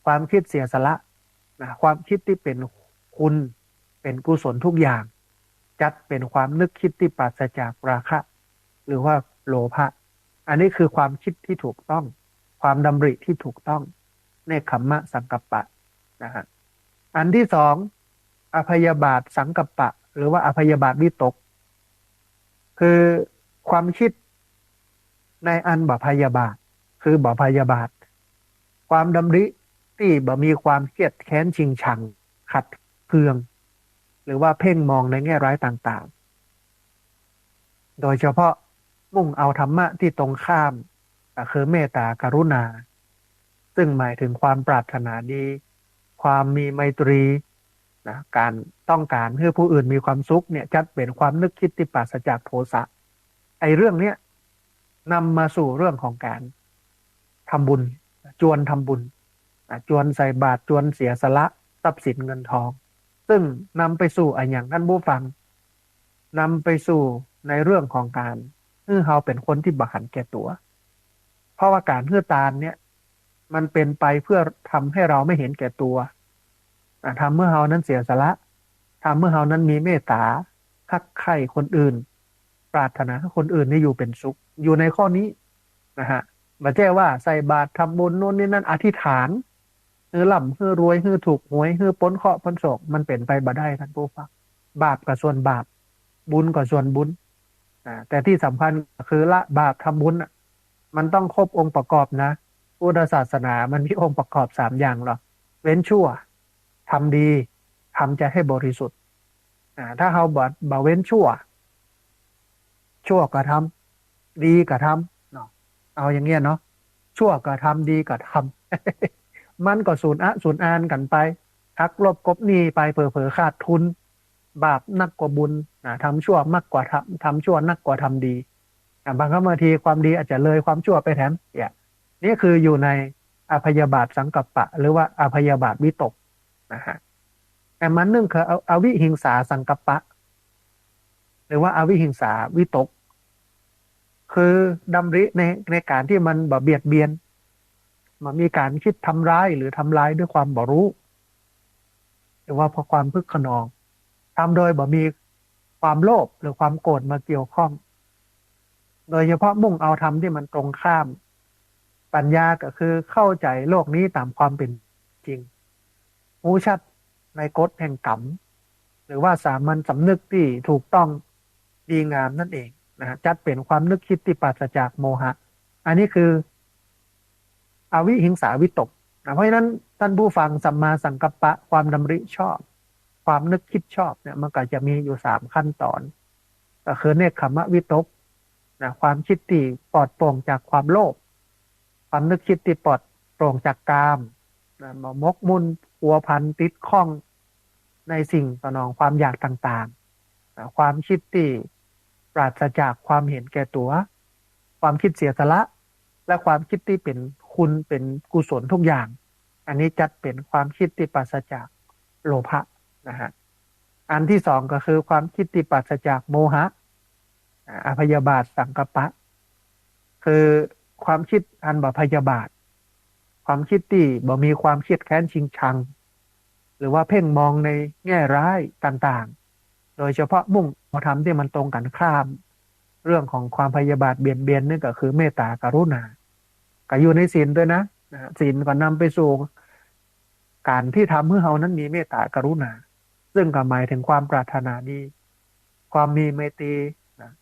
ความคิดเสียสละนะ ความคิดตี้เป๋นคุณ เป๋นกุศลทุกอย่าง จัดเป๋นความนึกคิดตี้ปราศจากราคะ หรือว่าโลภะ อันนี้คือความคิดที่ถูกต้อง ความดำริที่ถูกต้อง เนกขัมมสังกัปปะนะฮะ อันตี้สอง อพยาบาทสังกัปปะ หรือว่าอพยาบาทวิตก คือความคิดในอันบ่พยาบาท คือบ่พยาบาท ความดำริตี้บ่มีความเครียดแค้นชิงชัง ขัดเคือง หรือว่าเพ่งมองในแง่ร้ายต่างๆ โดยเฉพาะมุ่งเอาธรรมะที่ตรงข้าม ก็คือเมตตากรุณา ซึ่งหมายถึงความปรารถนาดี ความมีไมตรีนะ การต้องการหื้อผู้อื่นมีความสุขเนี่ย จัดเป๋นความนึกคิดตี้ปราศจากโทสะ ไอ้เรื่องเนี้ยนำมาสู่เรื่องของการทำบุญ จวนทำบุญนะ จวนใส่บาตร จวนเสียสละทรัพย์สินเงินทอง ซึ่งนำไปสู่อะหยัง ท่านผู้ฟัง นำไปสู่ในเรื่องของการหื้อเฮาเป๋นคนตี้บ่หันแก่ตั๋ว เพราะว่าการหื้อตานเนี่ย มันเป๋นไปเพื่อทำให้เราไม่เห็นแก่ตั๋ว อ่ะ ทำหื้อเฮานั้นเสียสละ ทำหื้อเฮานั้นมีเมตตา ฮักใคร่คนอื่น ปรารถนาให้คนอื่นได้อยู่เป๋นสุข อยู่ในข้อนี้นะฮะ บ่ใจ้ว่าใส่บาตร ทำบุญ โน่นนี่นั่น อธิษฐาน หื้อร่ำ หื้อรวย หื้อถูกหวย หื้อป๊นเคราะห์ป๊นโศก มันเป๋นไปบ่ได้ ท่านผู้ฟัง บาปก็ส่วนบาป บุญก็ส่วนบุญ อ่า แต่ที่สำคัญก็คือละบาปทำบุญน่ะ มันต้องครบองค์ประกอบนะ พุทธศาสนามันมีองค์ประกอบสามอย่างหรอก เว้นชั่ว ทำดี ทำใจให้บริสุทธิ์ อ่า ถ้าเฮาบ่ บ่เว้นชั่ว ชั่วก็ทำ ดีก็ทำเนาะ เอาอย่างเงี้ยเนาะ ชั่วก็ทำ ดีก็ทำ มันก็สูญอะสูญอานกั๋นไป หักลบกบหนี้ไป เผลอๆ ขาดทุน บาปนักกว่าบุญนะ ทำชั่วมากกว่าทำ ทำชั่วนักกว่าทำดี อ่ะ บางครั้งบางทีความดีอาจจะเลยความชั่วไปแถม เนี่ย นี่คืออยู่ในอพยาบาทสังกัปปะ หรือว่าอพยาบาทวิตกนะฮะ แต่มันนึ่งคือเอา อวิหิงสาสังกัปปะ หรือว่าอวิหิงสาวิตก คือดำริใน ในการที่มันบ่เบียดเบียน บ่มีการคิดทำร้ายหรือทำลายด้วยความบ่ฮู้ หรือว่าเพราะความคึกคะนอง ทำโดยบ่มีความโลภหรือความโกรธมาเกี่ยวข้อง โดยเฉพาะมุ่งเอาธรรมที่มันตรงข้าม ปัญญาก็คือเข้าใจ๋โลกนี้ต๋ามความเป๋นจริง ฮู้ชัดในกฎแห่งกรรม หรือว่าสามัญสำนึกตี้ถูกต้องดีงามนั่นเองนะฮะ จัดเป๋นความนึกคิดตี้ปราศจากโมหะ อันนี้คืออวิหิงสาวิตกนะ เพราะฉะนั้นท่านผู้ฟัง สัมมาสังกัปปะ ความดำริชอบ ความนึกคิดชอบเนี่ย มันก็จะมีอยู่สามขั้นต๋อน ก็คือเนกขัมมวิตกนะ ความคิดตี้ปลอดโปร่งจากความโลภ ความนึกคิดตี้ปลอดโปร่งจากกามนะ บ่หมกมุ่นพัวพันติดข้องในสิ่งสนองความอยากต่างๆนะ ความคิดตี้ปราศจากความเห็นแก่ตั๋ว ความคิดเสียสละ และความคิดตี้เป๋นคุณเป๋นกุศลทุกอย่าง อันนี้จัดเป๋นความคิดตี้ปราศจากโลภะนะฮะ อันตี้สองก็คือความคิดตี้ปราศจากโมหะ อ่า อพยาบาทสังกัปปะ คือความคิดอันบ่พยาบาท ความคิดตี้บ่มีความเคียดแค้นชิงชัง หรือว่าเพ่งมองในแง่ร้ายต่างๆ โดยเฉพาะมุ่งเอาธรรมที่มันตรงกันข้าม เรื่องของความพยาบาทเบียดเบียนนี่ก็คือเมตตากรุณา ก็อยู่ในศีลตวยนะ นะฮะ ศีลก็นำไปสู่ก๋านตี้ทำหื้อเฮานั้นมีเมตตากรุณา ซึ่งก็หมายถึงความปรารถนาดี ความมีไมตรีนะ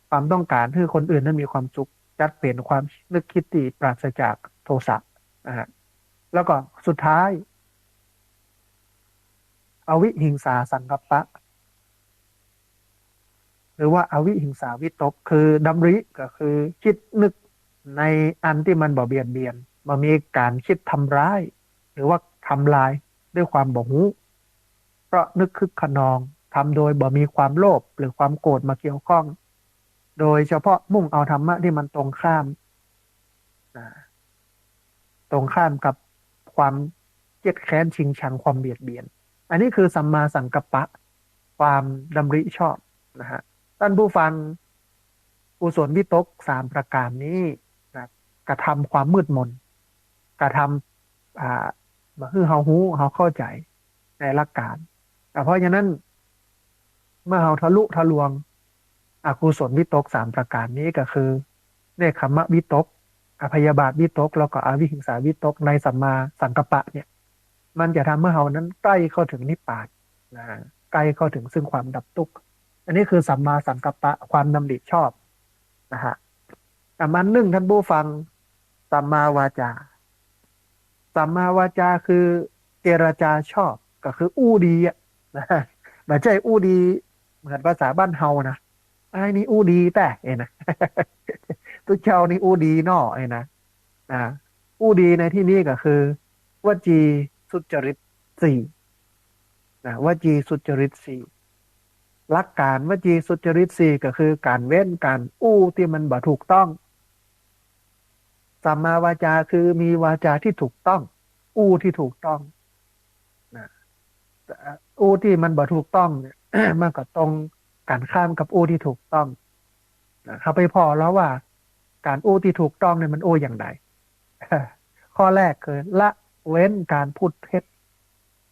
ความต้องก๋านหื้อคนอื่นนั้นมีความสุข จัดเป๋นความนึกคิดตี้ปราศจากโทสะนะฮะ แล้วก็สุดท้าย อวิหิงสาสังกัปปะ หรือว่าอวิหิงสาวิตก คือดำริก็คือคิดนึกในอันตี้มันบ่เบียดเบียน บ่มีก๋านคิดทำร้าย หรือว่าทำลายด้วยความบ่ฮู้ เพราะนึกคึกคะนอง ทำโดยบ่มีความโลภหรือความโกรธมาเกี่ยวข้อง โดยเฉพาะมุ่งเอาธรรมะที่มันตรงข้ามนะ ตรงข้ามกับความเคียดแค้นชิงชัง ความเบียดเบียน อันนี้คือสัมมาสังกัปปะ ความดำริชอบนะฮะ ท่านผู้ฟัง กุศลวิตกสามประก๋านนี้นะ กระทำความมืดมน กระทำ อ่า บ่หื้อเฮาฮู้ เฮาเข้าใจ๋ในหลักก๋าน อ่า เพราะฉะนั้น เมื่อเฮาทะลุทะลวงอกุศลวิตกสามประก๋านนี้ก็คือ เนกขัมมวิตก อพยาบาทวิตก แล้วก็อวิหิงสาวิตกในสัมมาสังกัปปะเนี่ย มันจะทำให้เฮานั้นใกล้เข้าถึงนิพพานนะ ใกล้เข้าถึงซึ่งความดับตุ๊กข์ อันนี้คือสัมมาสังกัปปะ ความดำริชอบนะฮะ แต่มันนึ่งท่านผู้ฟัง สัมมาวาจา สัมมาวาจาคือเจรจาชอบ ก็คืออู้ดีอะนะ บ่ใจ้อู้ดีเหมือนภาษาบ้านเฮานะ อ้ายนี่อู้ดีแต๊เอ้ยนะ ตุ๊เจ้านี่อู้ดีน้อเอ้ยนะ อ่า อู้ดีในที่นี้ก็คือ วจีสุจริตสี่นะ วจีสุจริตสี่ หลักก๋านวจีสุจริตสี่ก็คือก๋านเว้นก๋านอู้ตี้มันบ่ถูกต้อง สัมมาวาจาคือมีวาจาที่ถูกต้อง อู้ที่ถูกต้องนะ อู้ตี้มันบ่ถูกต้องเนี่ย มันก็ตรงก๋านข้ามกับอู้ตี้ถูกต้องนะ เฮาไปผ่อแล้วว่าก๋านอู้ตี้ถูกต้องเนี่ยมันอู้อย่างใด ข้อแรกคือละเว้นก๋านพูดเท็จ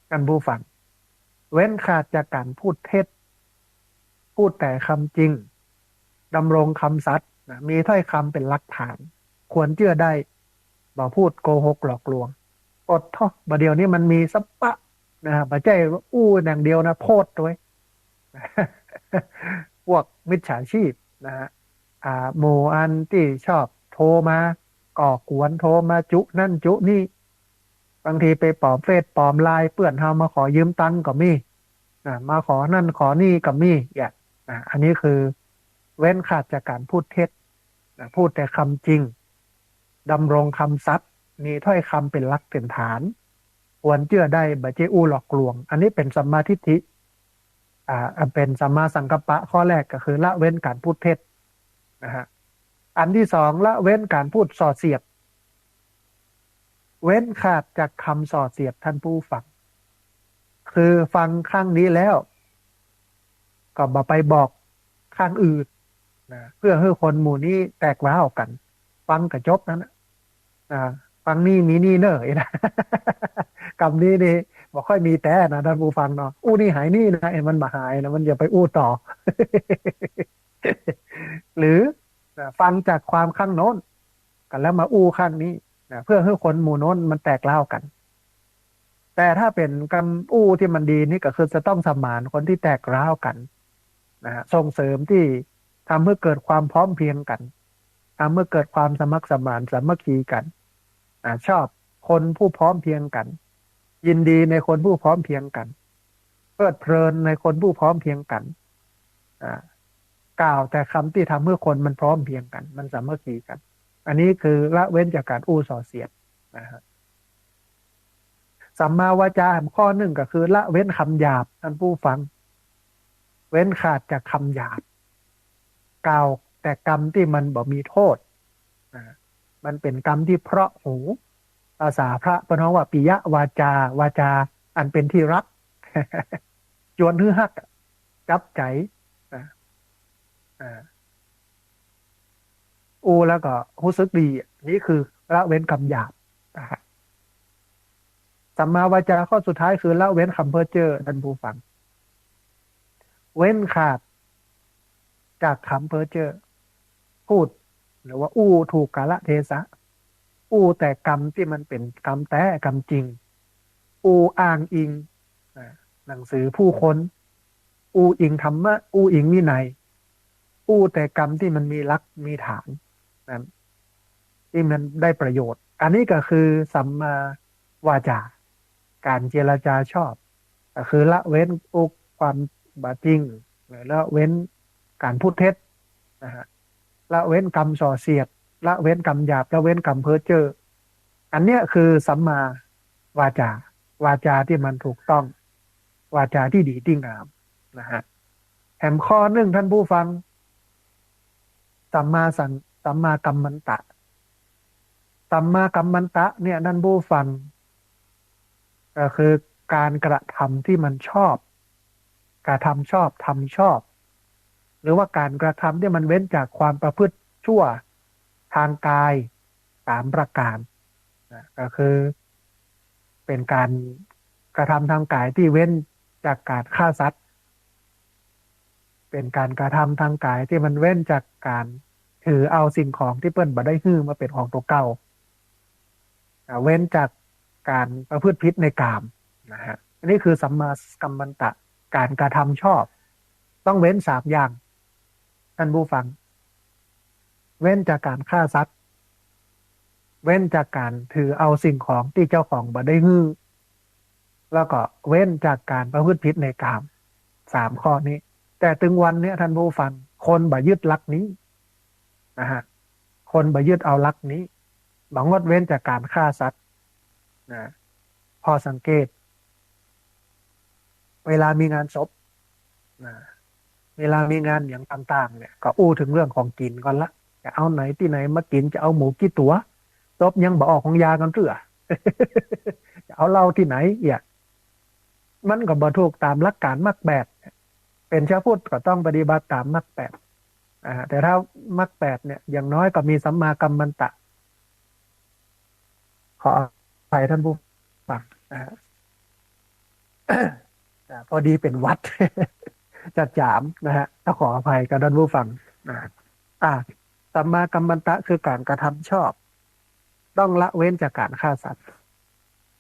ท่านผู้ฟัง เว้นขาดจากก๋านพูดเท็จ พูดแต่คำจริง ดำรงคำสัตย์นะ มีถ้อยคำเป็นหลักฐาน ควรเจื้อได้ บ่พูดโกหกหลอกลวง โอดเถาะ บ่าเดี่ยวนี้มันมีสะปะนะ บ่ใจ้อู้อย่างเดียวนะ โพดด้วย พวกมิจฉาชีพนะฮะ อ่า หมู่อันตี้ชอบโทรมาก่อกวน โทรมาจุนั่นจุนี่ บางทีไปปลอมเฟซปลอมไลน์ เปื้อนเฮามาขอยืมตังค์ก็มีนะ มาขอนั่นขอนี่ก็มี อย่างนะ อันนี้คือเว้นขาดจากก๋านพูดเท็จนะ พูดแต่คำจริง ดำรงคำสัตย์ มีถ้อยคำเป็นหลักเป็นฐาน ควรเจื้อได้ บ่ใจ้อู้หลอกลวง อันนี้เป๋นสัมมาทิฏฐิ อ่า อันเป๋นสัมมาสังกัปปะข้อแรกก็คือละเว้นก๋านพูดเท็จนะฮะ อันที่สอง ละเว้นก๋านพูดส่อเสียด เว้นขาดจากคำส่อเสียด ท่านผู้ฟัง คือฟังข้างนี้แล้ว ก็บ่ไปบอกข้างอื่นนะ เปื้อหื้อคนหมู่นี้แตกร้าวกั๋น ฟังก็จบนั้นนะ อ่า ฟังนี่มีนี่เน่อนะ กำนี้นี่ บ่ค่อยมีแต๊นะท่านผู้ฟังเนาะ อู้นี่หายนี่นะ เอ้ย มันบ่หายนะ มันจะไปอู้ต่อ หรือนะ ฟังจากความข้างโน้น ก็แล้วมาอู้ข้างนี้นะ เพื่อหื้อคนหมู่โน้นมันแตกร้าวกั๋น แต่ถ้าเป๋นกำอู้ตี้มันดีนี่ก็คือจะต้องสมานคนตี้แตกร้าวกั๋นนะฮะ ส่งเสริมตี้ทำหื้อเกิดความพร้อมเพรียงกั๋น ทำหื้อเกิดความสมัครสมานสามัคคีกั๋น อ่า ชอบคนผู้พร้อมเพรียงกั๋น ยินดีในคนผู้พร้อมเพรียงกั๋น เพลิดเพลินในคนผู้พร้อมเพรียงกั๋น อ่า กล่าวแต่กำตี้ทำหื้อคนมันพร้อมเพรียงกั๋น มันสามัคคีกั๋น อันนี้คือละเว้นจากก๋านอู้ส่อเสียดนะฮะ สัมมาวาจาแหมข้อนึ่งก็คือละเว้นกำหยาบ ท่านผู้ฟัง เว้นขาดจากกำหยาบ กล่าวแต่กำตี้มันบ่มีโต้ษนะ มันเป๋นกำตี้เพราะหู ภาษาพระเปิ้นฮ้องว่าปิยวาจา วาจาอันเป๋นตี้ฮัก จวนหื้อฮัก จับใจ๋นะ อ่า อู้แล้วก็ฮู้สึกดี นี่คือละเว้นกำหยาบนะฮะ สัมมาวาจาข้อสุดท้ายคือละเว้นกำเพ้อเจ้อ ท่านผู้ฟัง เว้นขาดจากกำเพ้อเจ้อ พูดหรือว่าอู้ถูกกาลเทศะ อู้แต่กำตี้มันเป๋นกำแต๊กำจริง อู้อ้างอิง อ่า หนังสือผู้คน อู้อิงธรรมะ อู้อิงวินัย อู้แต่กำตี้มันมีหลักมีฐานนั้น ตี้มันได้ประโยชน์ อันนี้ก็คือสัมมาวาจา ก๋านเจรจาชอบ ก็คือละเว้นอู้ความบ่จริง ละเว้นก๋านพูดเท็จนะฮะ ละเว้นกำส่อเสียด ละเว้นกำหยาบ ละเว้นกำเพ้อเจ้อ อันเนี้ยคือสัมมาวาจา วาจาตี้มันถูกต้อง วาจาตี้ดีตี้งามนะฮะ แหมข้อนึ่งท่านผู้ฟัง สัมมาสัง สัมมากัมมันตะ สัมมากัมมันตะเนี่ยท่านผู้ฟัง ก็คือก๋านกระทำตี้มันชอบ กระทำชอบ ทำชอบ หรือว่าก๋านกระทำตี้มันเว้นจากความประพฤติชั่วทางกายสามประก๋านนะ ก็คือเป๋นก๋านกระทำทางกายตี้เว้นจากก๋านฆ่าสัตว์ เป๋นก๋านกระทำทางกายตี้มันเว้นจากก๋านถือเอาสิ่งของตี้เปิ้นบ่ได้หื้อมาเป๋นของตั๋วเก่า อ่า เว้นจากก๋านประพฤติผิดในกามนะฮะ อันนี้คือสัมมากัมมันตะ ก๋านกระทำชอบ ต้องเว้นสามอย่าง ท่านผู้ฟัง เว้นจากก๋านฆ่าสัตว์ เว้นจากก๋านถือเอาสิ่งของตี้เจ้าของบ่ได้หื้อ แล้วก็เว้นจากก๋านประพฤติผิดในกาม สามข้อนี้ แต่ตึงวันเนี้ยท่านผู้ฟัง คนบ่ยึดหลักนี้นะฮะ คนบ่ยึดเอาหลักนี้ บ่งดเว้นจากก๋านฆ่าสัตว์นะ พอสังเกต เวลามีงานศพนะ เวลามีงานอย่างต่างๆ เนี่ย ก็อู้เถิงเรื่องของกิ๋นก่อนละ จะเอาไหนตี้ไหนมากิ๋น จะเอาหมูกี่ตั๋ว ศพยังบ่ออกของยากั๋นเตื้อ จะเอาเหล้าตี้ไหนเอีย มันก็บ่ถูกต๋ามหลักก๋านมรรคแปด เป๋นชาวพุทธก็ต้องปฏิบัติต๋ามมรรคแปด อ่า แต่ถ้ามรรคแปดเนี่ย อย่างน้อยก็มีสัมมากัมมันตะ ขออภัยท่านผู้ฟังนะฮะ อ่า พอดีเป๋นหวัด จะจ๋ามนะฮะ ต้องขออภัยกับท่านผู้ฟังนะฮะ อ่า สัมมากัมมันตะคือก๋านกระทำชอบ ต้องละเว้นจากก๋านฆ่าสัตว์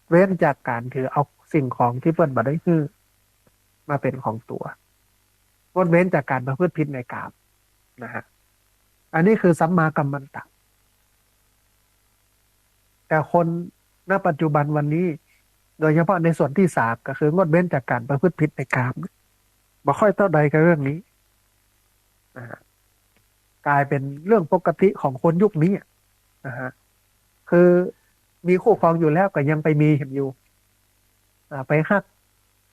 เว้นจากก๋านถือเอาสิ่งของตี้เปิ้นบ่ได้หื้อมาเป๋นของตั๋ว งดเว้นจากก๋านประพฤติผิดในกามนะฮะ อันนี้คือสัมมากัมมันตะ แต่คนณปัจจุบันวันนี้ โดยเฉพาะในส่วนตี้สาม ก็คืองดเว้นจากก๋านประพฤติผิดในกาม บ่ค่อยเต้าใดกับเรื่องนี้นะฮะ ก๋ายเป๋นเรื่องปกติของคนยุคนี้อะนะฮะ คือมีคู่ครองอยู่แล้วก็ยังไปมีแหมอยู่ อ่า ไปฮัก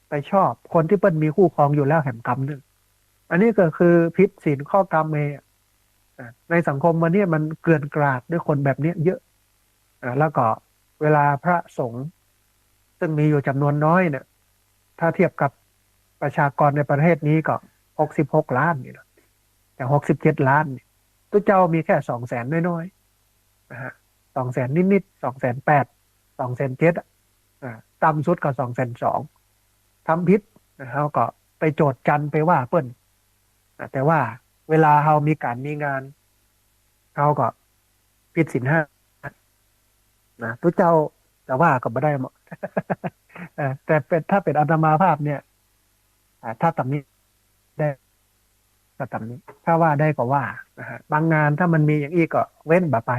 ไปชอบคนตี้เปิ้นมีคู่ครองอยู่แล้วแหมกำนึ่ง อันนี้ก็คือผิดศีลข้อกาเม อ่ะ อ่า ในสังคมวันนี้มันเกลื่อนกราดด้วยคนแบบเนี้ยเยอะ อ่า แล้วก็เวลาพระสงฆ์ซึ่งมีอยู่จ๋ำนวนน้อยเนี่ย ถ้าเทียบกับประชากรในประเทศนี้ก็หกสิบหกล้านนี่นะ จากหกสิบเจ็ดล้านเนี่ย ตุ๊เจ้ามีแค่สองแสนน้อยๆ นะฮะ สองแสนนิดๆ สองแสนแปด สองแสนเจ็ด อ่ะ อ่า ต่ำสุดก็สองแสนสอง ทำผิดนะ เฮาก็ไปโจษจันไปว่าเปิ้นนะ แต่ว่าเวลาเฮามีก๋านมีงาน เฮาก็ผิดศีลห้านะ ตุ๊เจ้าจะว่าก็บ่ได้หมด เออ แต่เป๋น ถ้าเป๋นอาตมาภาพเนี่ย อ่า ถ้าตำหนิได้ก็ตำหนิ ถ้าว่าได้ก็ว่านะฮะ บางงานถ้ามันมีอย่างอี้ก็เว้นบ่ไป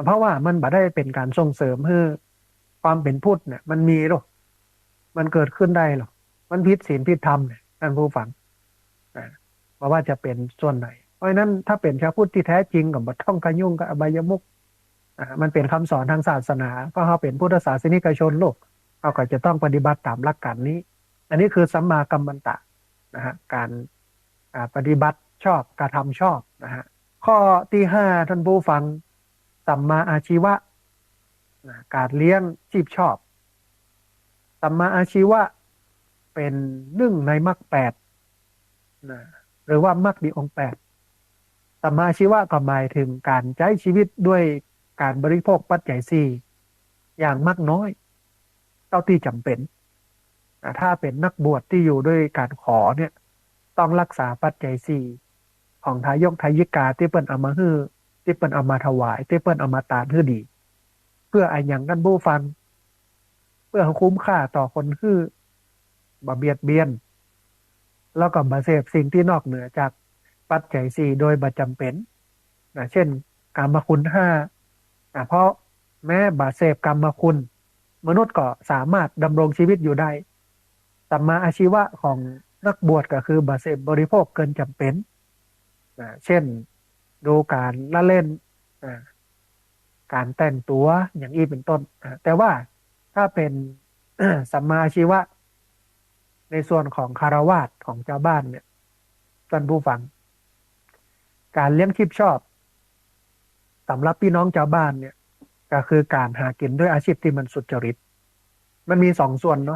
เพราะว่ามันบ่ได้เป๋นก๋านส่งเสริมหื้อความเป๋นพุทธเนี่ย มันมีหรอ มันเกิดขึ้นได้หรอ มันผิดศีลผิดธรรมเนี่ย ท่านผู้ฟัง อ่า บ่ว่าจะเป๋นส่วนไหน เพราะฉะนั้นถ้าเป๋นชาวพุทธที่แท้จริงก็บ่ต้องขยุ่งกับอบายมุข อ่า มันเป๋นคำสอนทางศาสนา เพราะเฮาเป๋นพุทธศาสนิกชนลูก เฮาก็จะต้องปฏิบัติต๋ามหลักก๋านนี้ อันนี้คือสัมมากัมมันตะนะฮะ ก๋าน อ่า ปฏิบัติชอบ กระทำชอบนะฮะ ข้อตี้ห้า ท่านผู้ฟัง สัมมาอาชีวะนะ ก๋านเลี้ยงชีพชอบ สัมมาอาชีวะเป๋นนึ่งในมรรคแปดนะ หรือว่ามรรคมีองค์แปด สัมมาอาชีวะก็หมายเถิงก๋านใจ๊ชีวิตด้วยก๋านบริโภคปัจจัยสี่อย่างมากน้อย เต้าตี้จ๋ำเป๋น อ่า ถ้าเป๋นนักบวชที่อยู่ด้วยก๋านขอเนี่ย ต้องฮักษาปัจจัยสี่ของทายกทายิกาตี้เปิ้นเอามาหื้อ ตี้เปิ้นเอามาถวาย ตี้เปิ้นเอามาตานหื้อดี เปื้ออะหยัง ท่านผู้ฟัง เปื้อหื้อคุ้มค่าต่อคนหื้อ บ่เบียดเบียน แล้วก็บ่เสพสิ่งตี้นอกเหนือจากปัจจัยสี่โดยบ่จ๋ำเป๋นนะ เช่น กามคุณห้า อ่ะ เพราะแม้บ่เสพกามคุณ มนุษย์ก็สามารถดำรงชีวิตอยู่ได้ สัมมาอาชีวะของนักบวชก็คือบ่เสพบริโภคเกินจ๋ำเป๋นนะ เช่น ดูก๋านละเล่นนะ ก๋านแต่งตั๋วอย่างอี้เป๋นต้นนะ แต่ว่าถ้าเป๋น สัมมาอาชีวะ ในส่วนของฆราวาสถ์ของจาวบ้านเนี่ย ท่านผู้ฟัง ก๋านเลี้ยงชีพชอบสำหรับปี้น้องจาวบ้านเนี่ย ก็คือก๋านหากิ๋นด้วยอาชีพตี้มันสุจริต มันมีสองส่วนเนาะ